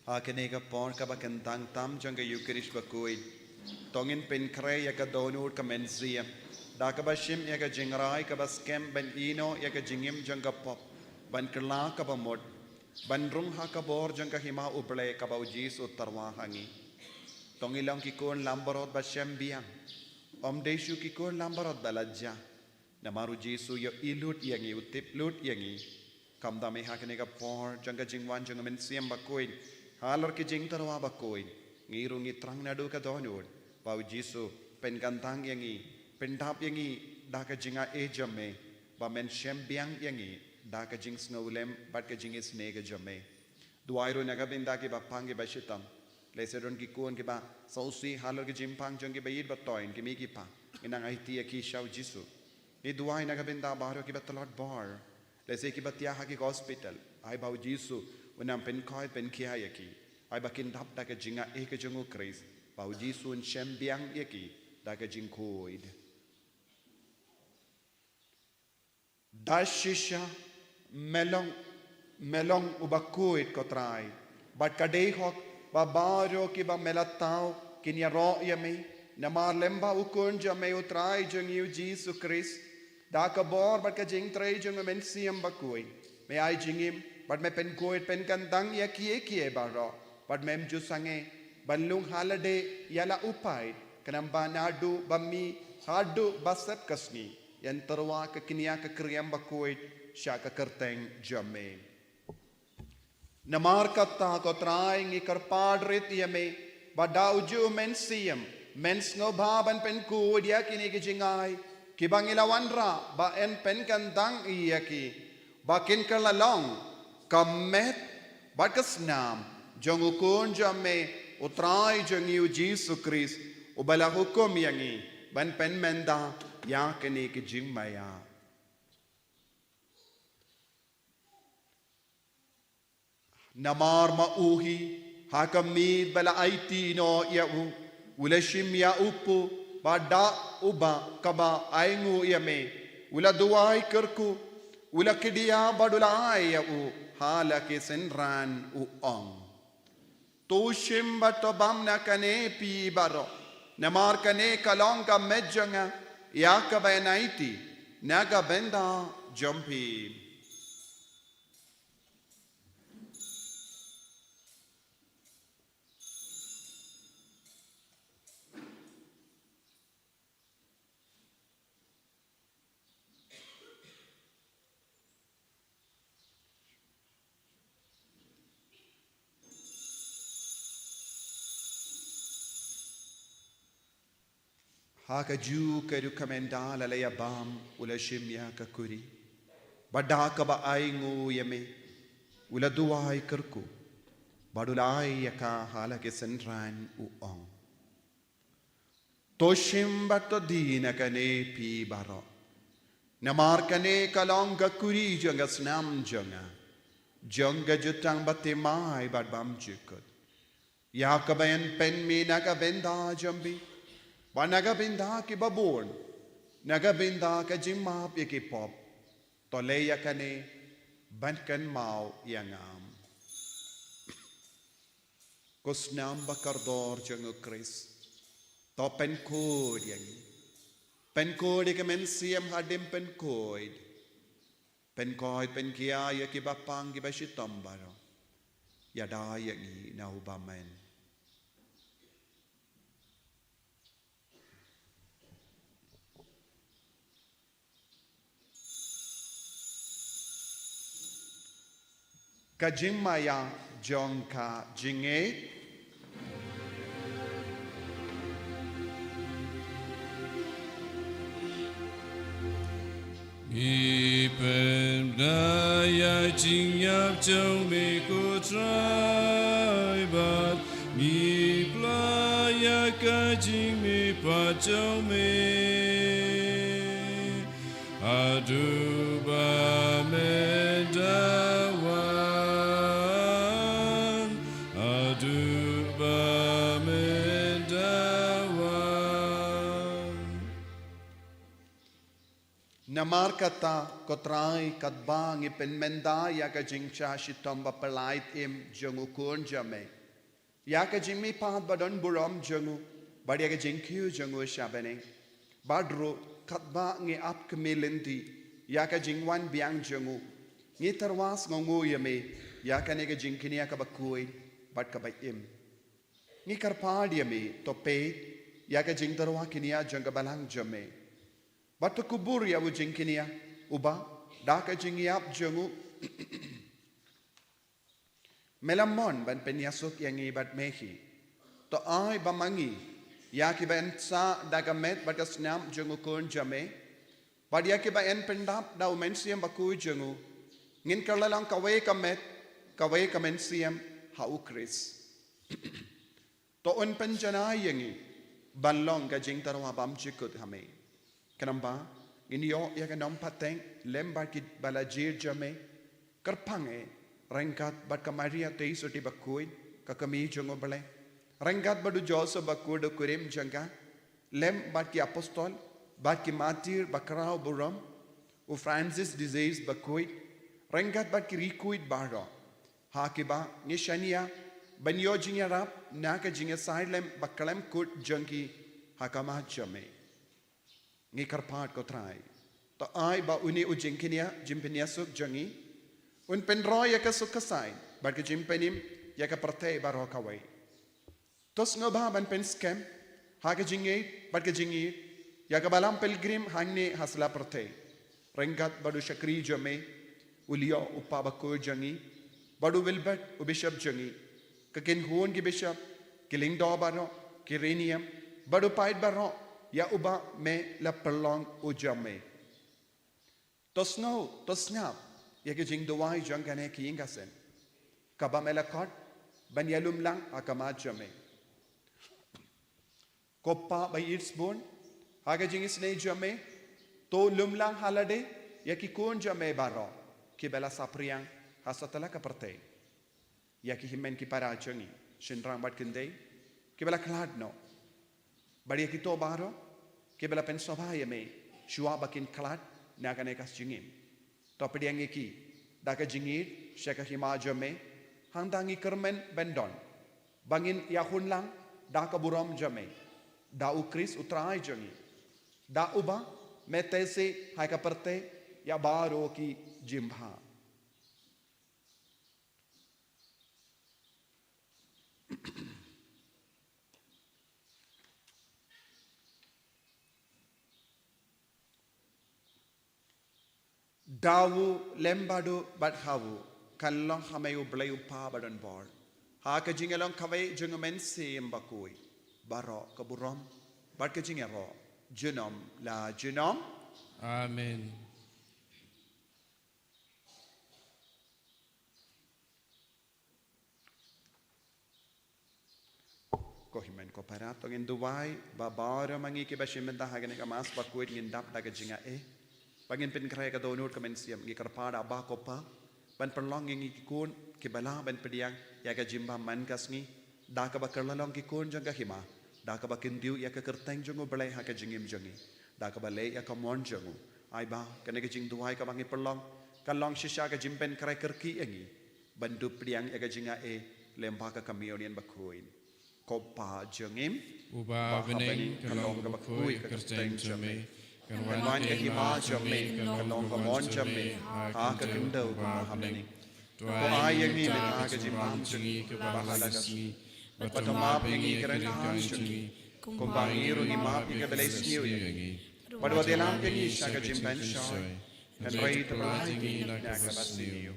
Ha kane ka por kaba kyntang tam jong ka Eukharist bakhuid, to ngin pynkhreh ïa ka dohnud ka mynsiem da kaba shim ïa ka jingrai kaba skhem ban ïehnoh ïa ka jingim jong ka pop, ban kylla kaba mut, ban rung ha ka bor jong ka hima u Blei kaba u Jisu u tyrwa ha ngi. To ngi long ki khun langbrot ba shem biang, ym dei shuh ki khun langbrot ba lajja. Namar u Jisu u ïohi lut ïa ngi, u tip lut ïa ngi. Kumta me ha kane ka por jong ka jingwan jong ka mynsiem bakhuid, halor ki jingtyrwa bakhuid, ngi ruh ngi thrang naduh ka dohnud ba u Jisu u pynkyntang ïa ngi, pyndap ïa ngi da ka jingaiei jong me, ba men shem biang ïa ngi da ka jingsngewlem bad ka jingisynei ka jong me. Duwai ruh na ka bynta kiba pang kiba shitom. Lehse don ki khun kiba sngewsih halor ki jingpang jong ki ba ïeit ba thoh, ki mei ki pa. Ngi nang aiti ïa ki sha u Jisu. Ngi duwai na ka bynta baroh kiba tlot bor, lehse kiba thiah ha ki hospital. Ai ba u Jisu un nang pynkhuid pynkhia ïa ki. Ai ba kin dap da ka jingaiei ka jong u Khrist, ba u Jisu un shem biang ïa ki da ka jingkhuid. Da shisha, me long, me long uba khuid ko Trai. Bad ka dei hok ba baroh kiba me la thaw kin ïaroh ïa me, namar lem bad u Khun jong me u Trai jong ngi u Jisu Khrist. Da ka bor bad ka jingtrei jong u Mynsiem Bakhuid, me ai jingim bad me pynkhuid pynkyntang ïa kiei kiei baroh, bad mem ju sangeh ban lung ha lade ïa la u paid, khnang ba naduh ba mih haduh ba sep ka sngi, yn tyrwa ka kñia ka kriam bakhuid sha ka kyrteng jong me. Namar kata ko Trai, ngi kyrpad rit ïa me ba da uju u Mynsiem men sngewbha ban pynkhuid ïa kine ki jingai kiba ngi la wanrah ba yn pynkyntang ïa ki, ba kin kylla long ka met bad ka snam jong u Khun jong me u Trai jong ngi u Jisu Khrist, uba la hukum ïa ngi ban pynmynta ïa kine ki jingmaïa. Namar ma u hi, ha ka miet ba la aiti noh ïa u, u la shim ïa u kpu, bad da uba kaba ainguh ïa me, u la duwai kyrkhu, u la kdiah bad u la ai ïa u ha la ki synran, u ong: To shim bad to bam na kane phi baroh, namar kane ka long ka met jong nga, ïa kaba yn aiti na ka bynta jong phi. Ha kajuh ka rukom ynda la leit bam, u la shim ïa ka kuri. Bad da kaba ainguh ïa me, u la duwai kyrkhu. Bad u la ai ïa ka ha la ki synran, u ong: To shim bad to die na kane phi baroh. Namar kane ka long ka kuri jong ka snam jong nga, jong ka jutang bathymmai bad bymjukut, ïa kaba yn pynmih na ka bynta jong phi bad na ka bynta kiba bun, na ka bynta ka jingmap ïa ki pop. To leh ïa kane ban kynmaw ïa nga. Ko snam ba kordor jong u Khrist, to pynkhuid ïa ngi. Pynkhuid ïa ka mynsiem hadien pynkhuid. Pynkhuid pynkhia ïa kiba pang kiba shitom baroh. Ïada ïa ngi na u bymman. Ka jingmaïa jong ka jingngeit. Ngi pynbna ïa ka jingïap jong me ko Trai bad ngi pla ïa ka jingmihpat jong me. Haduh ba men da wan, haduh ba men da wan. Namar kata ko Trai, katba ngi pynmynta ïa ka jingshah shitom ba pyllait im jong u Khun jong me, ïa ka jingmihpat ba don burom jong u, bad ïa ka jingkiew jong u sha bneng, bad ruh katba ngi ap khmih lynti ïa ka jingwan biang jong u, ngi tyrwa sngewnguh ïa me ïa kane ka jingkñia kaba khuid bad kaba im. Ngi kyrpad ïa me, to peit ïa ka jingtyrwa kñia jong ka balang jong me, bad to kubur ïa u jingkñia, uba da ka jingïap jong u me la mon ban pynïasuk ïa ngi bad me hi. To ai ba ma ngi, ïa kiba yn sah da ka met bad ka snam jong u Khun jong me, bad ïa kiba yn pyndap da u Mynsiem Bakhuid jong u, ngin kylla long kawei ka met, kawei ka mynsiem ha u Khrist. To un pynjanai ïa ngi ban long ka jingtyrwa bymjukut ha me. Khnang ba ngin ïoh ïa ka nongpateng lem bad kiba la jied jong me. Kyrpang eh ryngkat bad ka Maria Theisotti Bakhuid, ka Kmie jong u Blei, ryngkat bad u Joseph Bakhuid u kurim jong ka, lem bad ki apostol bad ki martir bakhraw burom, u Francis de Sales Bakhuid, ryngkat bad ki riewkhuid baroh ha kiba ngi shaniah ban ïoh jingïarap na ka jingïasaid lem bakhlem kut jong ki ha khmat jong me. Ngi kyrpad ko Trai, to ai ba une u jingkñia jingpynïasuk jong ngi un pynroi ïa ka suk ka saiñ bad ka jingpynim ïa ka pyrthei baroh kawei. To sngewbha ban pynskhem ha ka jingngeit bad ka jingïeit ïa ka Balang Pilgrim hangne ha sla pyrthei, ryngkat bad u shakri jong me u Leo u Pop Bakhuid jong ngi, bad u Wilbert u Bishop jong ngi, ka kynhun ki Bishop, ki lyngdoh baroh, ki riewniam, bad u paid baroh ïa uba me la pynlong u jong me. To sngew, to sngap ïa ka jingduwai jong kane ka ïing ka sem, kaba me la khot ban ïalum lang ha khmat jong me. Ko Pa ba ïeit shibun, ha ka jingisynei jong me, to lum lang ha lade ïa ki khun jong me baroh kiba la saphriang ha satlak ka pyrthei, ïa ki hynmen ki para jong ngi, shynrang bad kynthei, kiba la khlad noh, bad ïa kito baroh kiba la pynsngewbha ïa me shuwa ba kin khlad na kane ka jingim. To pdiang ïa ki da ka jingïeit sha ka hima jong me, hangta ngi kyrmen ban don ba ngin ïakhun lang da ka burom jong me, da u Khrist u Trai jong ngi, da uba me teh sih ha ka pyrthei ïa baroh ki jingbha. Da u lem bad u bad ha u kan long ha me U Blei U Kpa ba don bor, ha ka jingïalong kawei jong U Mynsiem Bakhuid, baroh ka burom bad ka jingïaroh Junom la junom. Amen. Ko hynmen ko para, to ngin duwai ba baroh ma ngi kiba shim bynta ha kane ka Mass bakhuid ngin dap da ka jingai. Ba ngin pynkhreh ka dohnud ka mynsiem, ngi kyrpad, A Bah ko Pa, ban pynlong ïa ngi ki khun kiba lah ban pdiang ïa ka jingbam man ka sngi da kaba kylla long ki khun jong ka hima, da kaba kyntiew ïa ka kyrteng jong U Blei ha ka jingim jong ngi, da kaba leh ïa ka mon jong U. Ai Bah, kane ka jingduwai kaba ngi pynlong kan long shisha ka jingpynkhreh kyrkieh ïa ngi ban dup pdiang ïa ka jingai lyngba ka Communion bakhuid. Ko Pa jong ngi uba ha bneng, ka long kaba khuid ka kyrteng jong me. Kan wan ka hima jong me, kan long ka mon jong me ha ka khyndew kumba ha bneng. To ai ïa ngi mynta ka jingbam jong ngi kaba ha la ka sngi. Bad to map ïa ngi ki ryngkang jong ngi, kumba ngi ruh ngi map ïa kiba la sniew ïa ngi. Bad wat ïalam ïa ngi sha ka jingpynshoi, hynrei to pyllait ïa ngi na kaba sniew.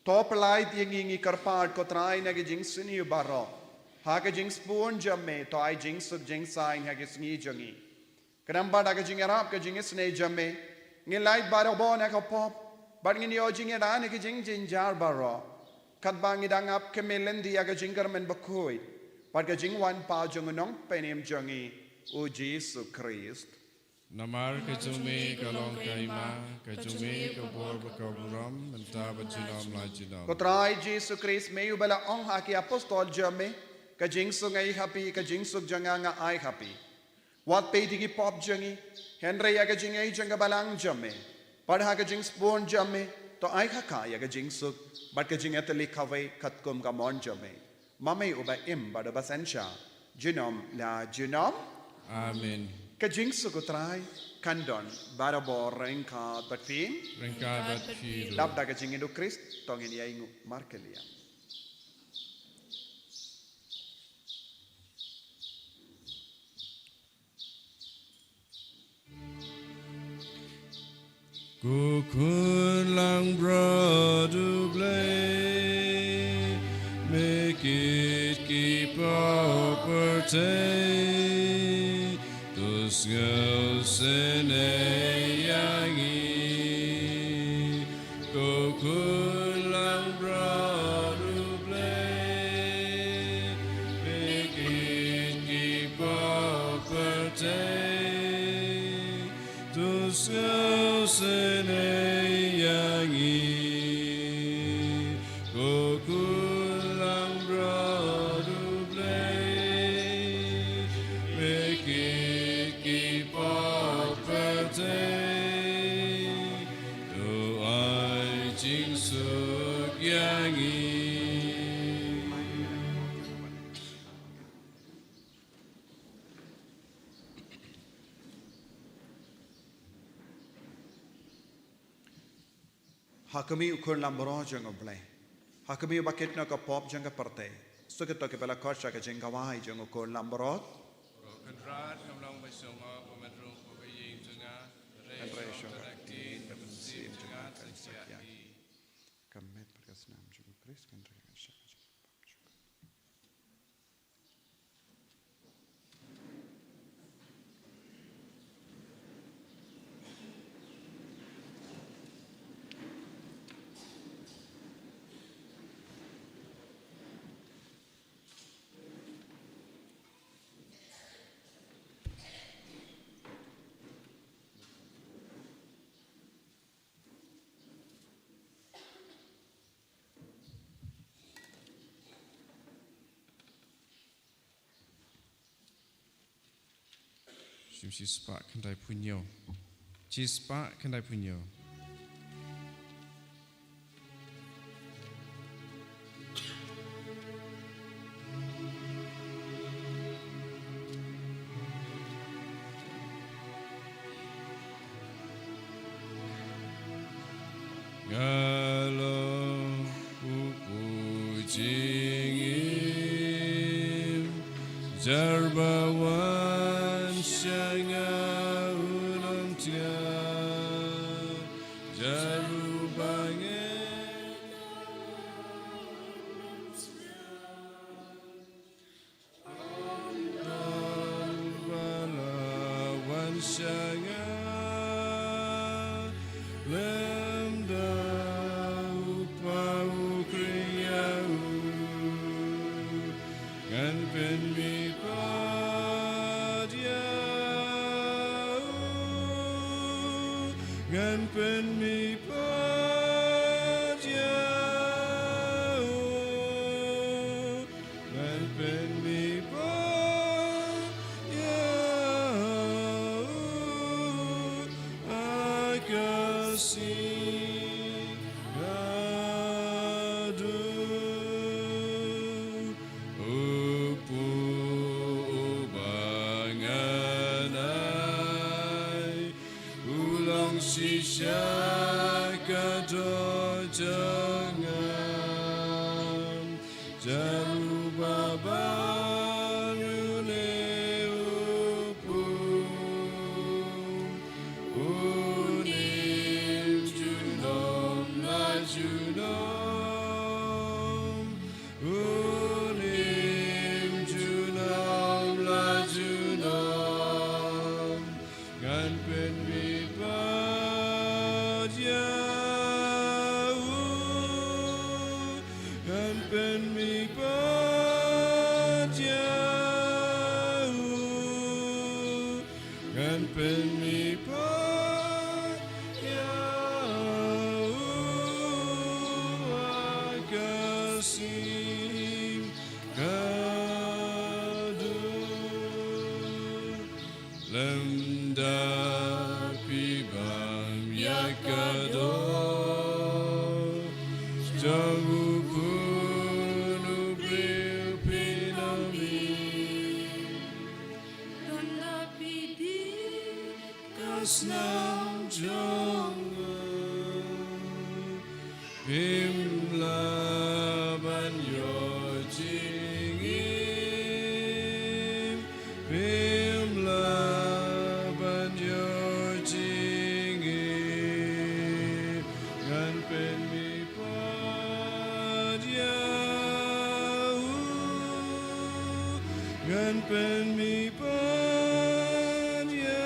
To pyllait ïa ngi, ngi kyrpad ko Trai, na ka jingsniew baroh. Ha ka jingsbun jong me to ai jingsuk jingsaiñ ha ka sngi jong ngi. Khnang ba da ka jingïarap ka jingisynei jong me ngin lait barabor na ka pop, bad ngin ïoh jingïada na ki jingjynjar baroh, katba ngi dang ap khmih lynti ïa ka jingkyrmen bakhuid bad ka jingwan pat jong U Nongpynim jong ngi, U Jisu Khrist. Namar ka jong me ka long ka hima, ka jong me ka bor bad ka burom, mynta bad junom la junom. Ko Trai Jisu Khrist, me uba la ong ha ki apostol jong me, ka jingsuk nga ai ha phi, ka jingsuk jong nga nga ai ha phi. Wat peit ïa ki pop jong ngi, hynrei ïa ka jingaiei jong ka Balang jong me. Bad ha ka jingsbun jong me to ai ha ka ïa ka jingsuk bad ka jingïatylli kawei katkum ka mon jong me. Ma me uba im bad uba synshar, junom la junom. Amen. Ka jingsuk U Trai kan don barabor ryngkat bad phi. Ryngkat bad phi ruh. Dap da ka jingïeit U Khrist to ngin ïainguh markylliang. Ko khun langbrot U Blei, me kit ki pop pyrthei, to sngewsynei ïa ngi. Ko khun langbrot U Blei, me kit ki pop pyrthei, to sngewsynei ïa ngi. Ko khun langbrot U Blei, me kit ki pop pyrthei, to ai jingsuk ïa ngi. Ha khmih U Khun langbrot jong U Blei. Ha khmih uba kit noh ka pop jong ka pyrthei. Suk ïa kito kiba la khot sha ka jingkawai jong U Khun langbrot. Ko Kynrad, ngam long ba sngewbha ba men rung hapoh ka ïing jong nga. Hynrei shong ka kti, ka mynsiem jong nga kan sa ïaid. Ka met bad ka snam jong U Khrist kan ring sha ka jingpop jong nga. Shim shispah khyndai phew hynñiew. Shispah khyndai phew hynñiew. Nga long u pujingim, jar ba wan sha nga u Nongthiah, jar uba ngen. sha nga, lem da u pa u khriat ïa u, ngan pynmih pat ïa u, ngan pynmih pat ïa u, ngan pynmih pat ïa u ha ka sngi ka dum. U puh uba ngan ai, u long shisha ka doh jong nga. Jan uba ban une u puh, unim junom la junom, unim junom la junom, ngan pynmih pat ïa u, ngan pynmih pat ïa u, ngan pynmih pat ïa u ha ka sngi ka dum. Lymda phi bam ïa ka doh jong u khun u briew phin ym im. Lymda phi dih ka snam jong u, phim lah ban ïoh jingim, phim lah ban ïoh jingim. Ngan pynmih pat ïa u, ngan pynmih pat ïa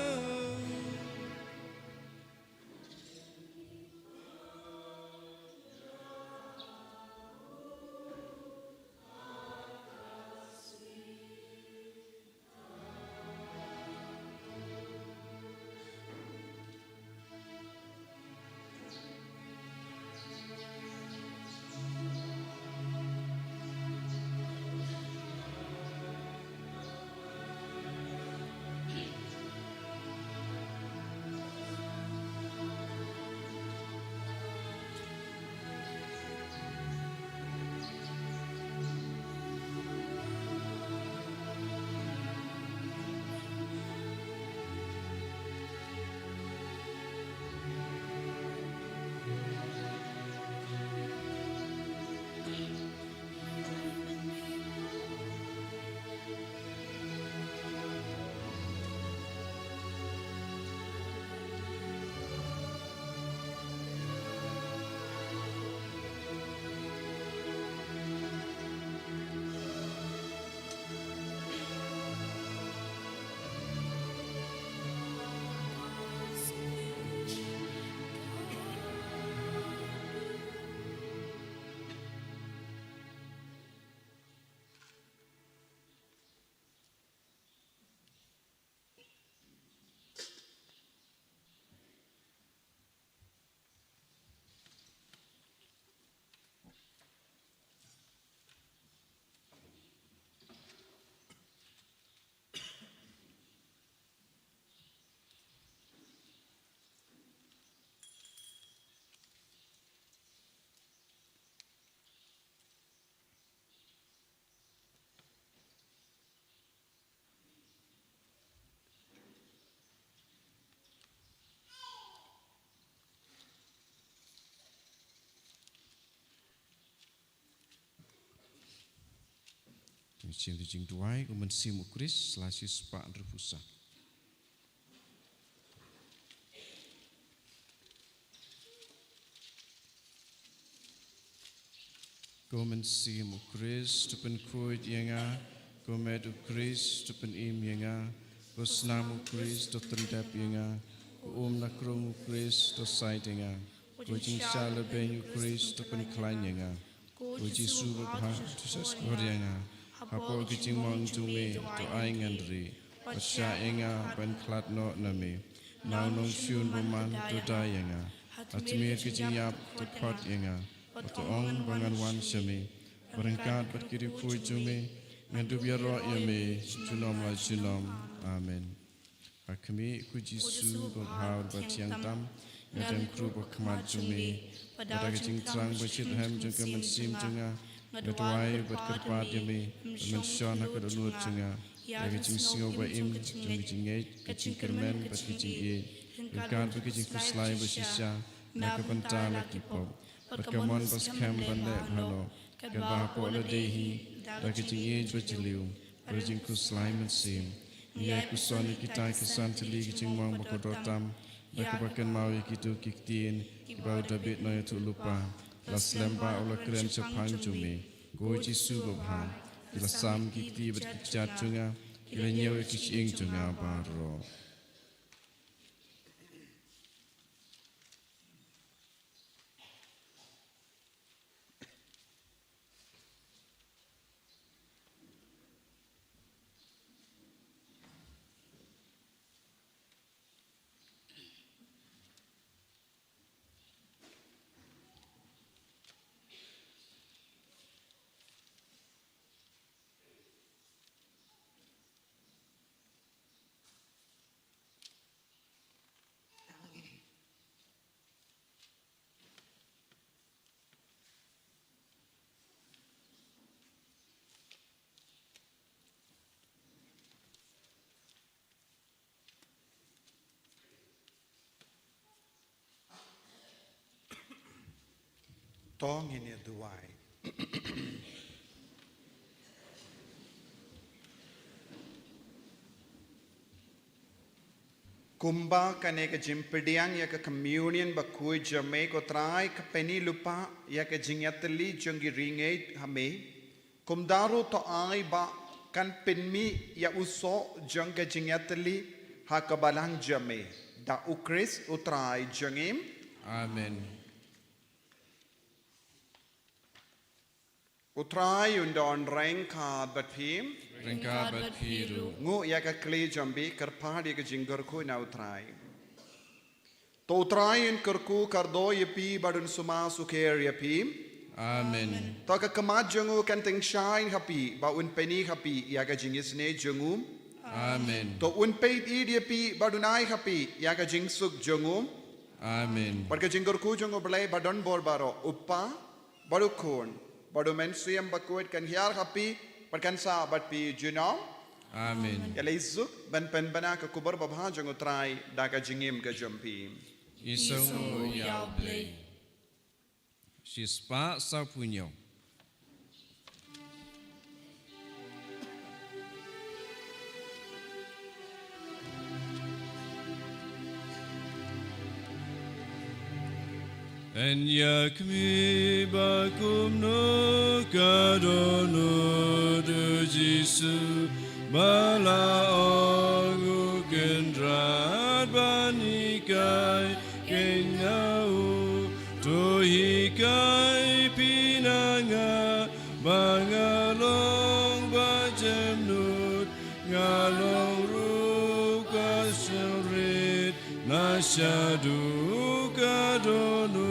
u. Jingduwai, U Mynsiem U Khrist, la shispah hynriewphew saw. Ko Mynsiem U Khrist, to pynkhuid ïa nga, ko met U Khrist, to pynim ïa nga, Ko snam u Khrist, to tyndep ïa nga. Ko um na krung u Khrist, to said ïa nga. Ko jingshah lehbeiñ u Khrist, to pynkhlaiñ ïa nga. Ko Jisu babha, to sngewsih ïa nga. Hapoh ka jingmong jong me, to ai ngan rieh. Bad shah ïa nga ban khlad noh na me. Na u nongshun bymman, to die ïa nga. Ha tmier ka jingïap, to khot ïa nga. Bad to ong ba ngan wan sha me. Ryngkat bad ki riewkhuid jong me, ngan dup ïaroh ïa me junom la junom. Amen. Ha khmih, ko Jisu babha bad bathiang tam, nga dem khrup ha khmat jong me. Bad da ka jingthrang bashitrhem jong ka mynsiem jong nga, nga duwai bad kyrpad ïa me ban mynshwa ha ka dohnud jong nga ïa ka jingsngew ba im jong ka jingngeit, ka jingkyrmen bad ka jingïeit, ryngkat bad ka jingkhuslai bashisha na ka bynta la ki pop. Bad ka mon ba skhem ban leh bha noh, katba hapoh lade hi, da ka jingïeit bajylliew bad ka jingkhuslai mynsiem, ngi ïai kuson ïa kita ki san tylli ki jingmong ba kordor tam, da kaba kynmaw ïa kito ki ktien kiba u Dabid nongïathuhlypa la slem bha u la kren shaphang jong me, ko Jisu babha. Ki la sam ki kti bad ki kjat jong nga, ki la ñiew ïa ki shyieng jong nga baroh. To ngin ïa duwai. Kumba kane ka jingpdiang ïa ka communion bakhuid jong me, ko Trai, ka pynïaid lypa ïa ka jingïatylli jong ki riewngeit ha me. Kumta ruh to ai ba kan pynmih ïa u soh jong ka jingïatylli ha ka balang jong me. Da u Khrist u Trai jong ngi. Amen. U Trai un don ryngkat bad phi. Ryngkat bad phi ruh. Nguh ïa ka khlieh jong phi, kyrpad ïa ka jingkyrkhu na u Trai. To u Trai un kyrkhu kyrdoh ïa phi bad un sumar sukher ïa phi. Amen. To ka khmat jong u kan tyngshaiñ ha phi bad un pyni ha phi ïa ka jingisynei jong u. Amen. To un peit ïa phi bad un ai ha phi ïa ka jingsuk jong u. Amen. Bad ka jingkyrkhu jong u Blei badonbor baroh, u Kpa, bad u Khun, bad u Mynsiem Bakhuid kan hiar ha phi, bad kan sah bad phi junom. Amen. Ïa leit suk ban pynbna ka khubor babha jong u Trai da ka jingim ka jong phi. Isong u ïa u Blei. Shispah sawphew hynñiew. Yn ïa khmih ba kumno ka dohnud u Jisu ba la ong u Kynrad ban hikai keiñ ïa u. To hikai phi na nga ba nga long ba jemnud, nga long ruh ka shongrit na shaduh ka dohnud.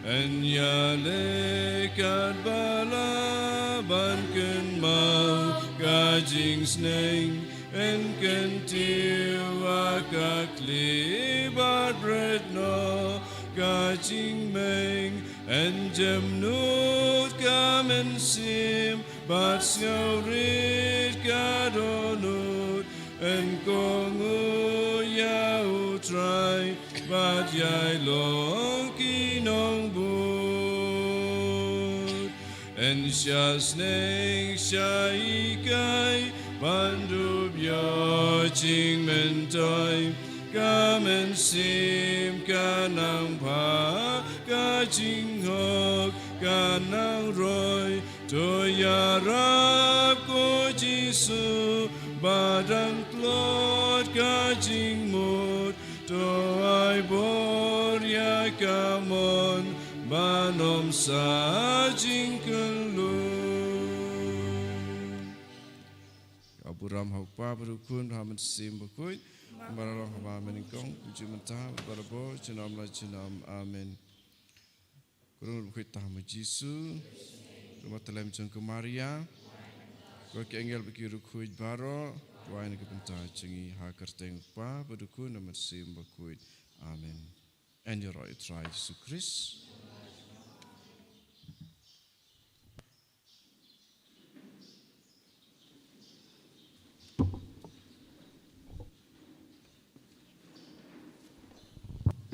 Yn ïaleh katba lah ban kynmaw ka jingsneng, yn kyntiew ha ka khlieh bad bret noh ka jingmeng, yn jemnud ka mynsiem bad sngewrit ka dohnud, yn kohnguh ïa u Trai bad ïai long ki nongbud. Yn shah sneng shah hikai ban dup ïoh jingmyntoi, ka mynsiem ka nang phah, ka jinghok ka nang roi. To ïarap ko Jisu Bor ïa ka mon ban ym sa jingkyllut. Ka burom ha u Kpa bad u Khun bad ha u Mynsiem Bakhuid. Kumba la long ha ba mynnyngkong, kumjuh mynta, barabor, junom la junom. Amen. Ko Rong Bakhuid tam ha u Jisu, ko Matlem jong ka Maria, ko ki angel bad ki riewkhuid baroh, ko ai na ka bynta jong ngi ha ka kyrteng u Kpa bad u Khun bad u Mynsiem Bakhuid. Amen. Yn ïaroh ïa u Trai Jisu Khrist.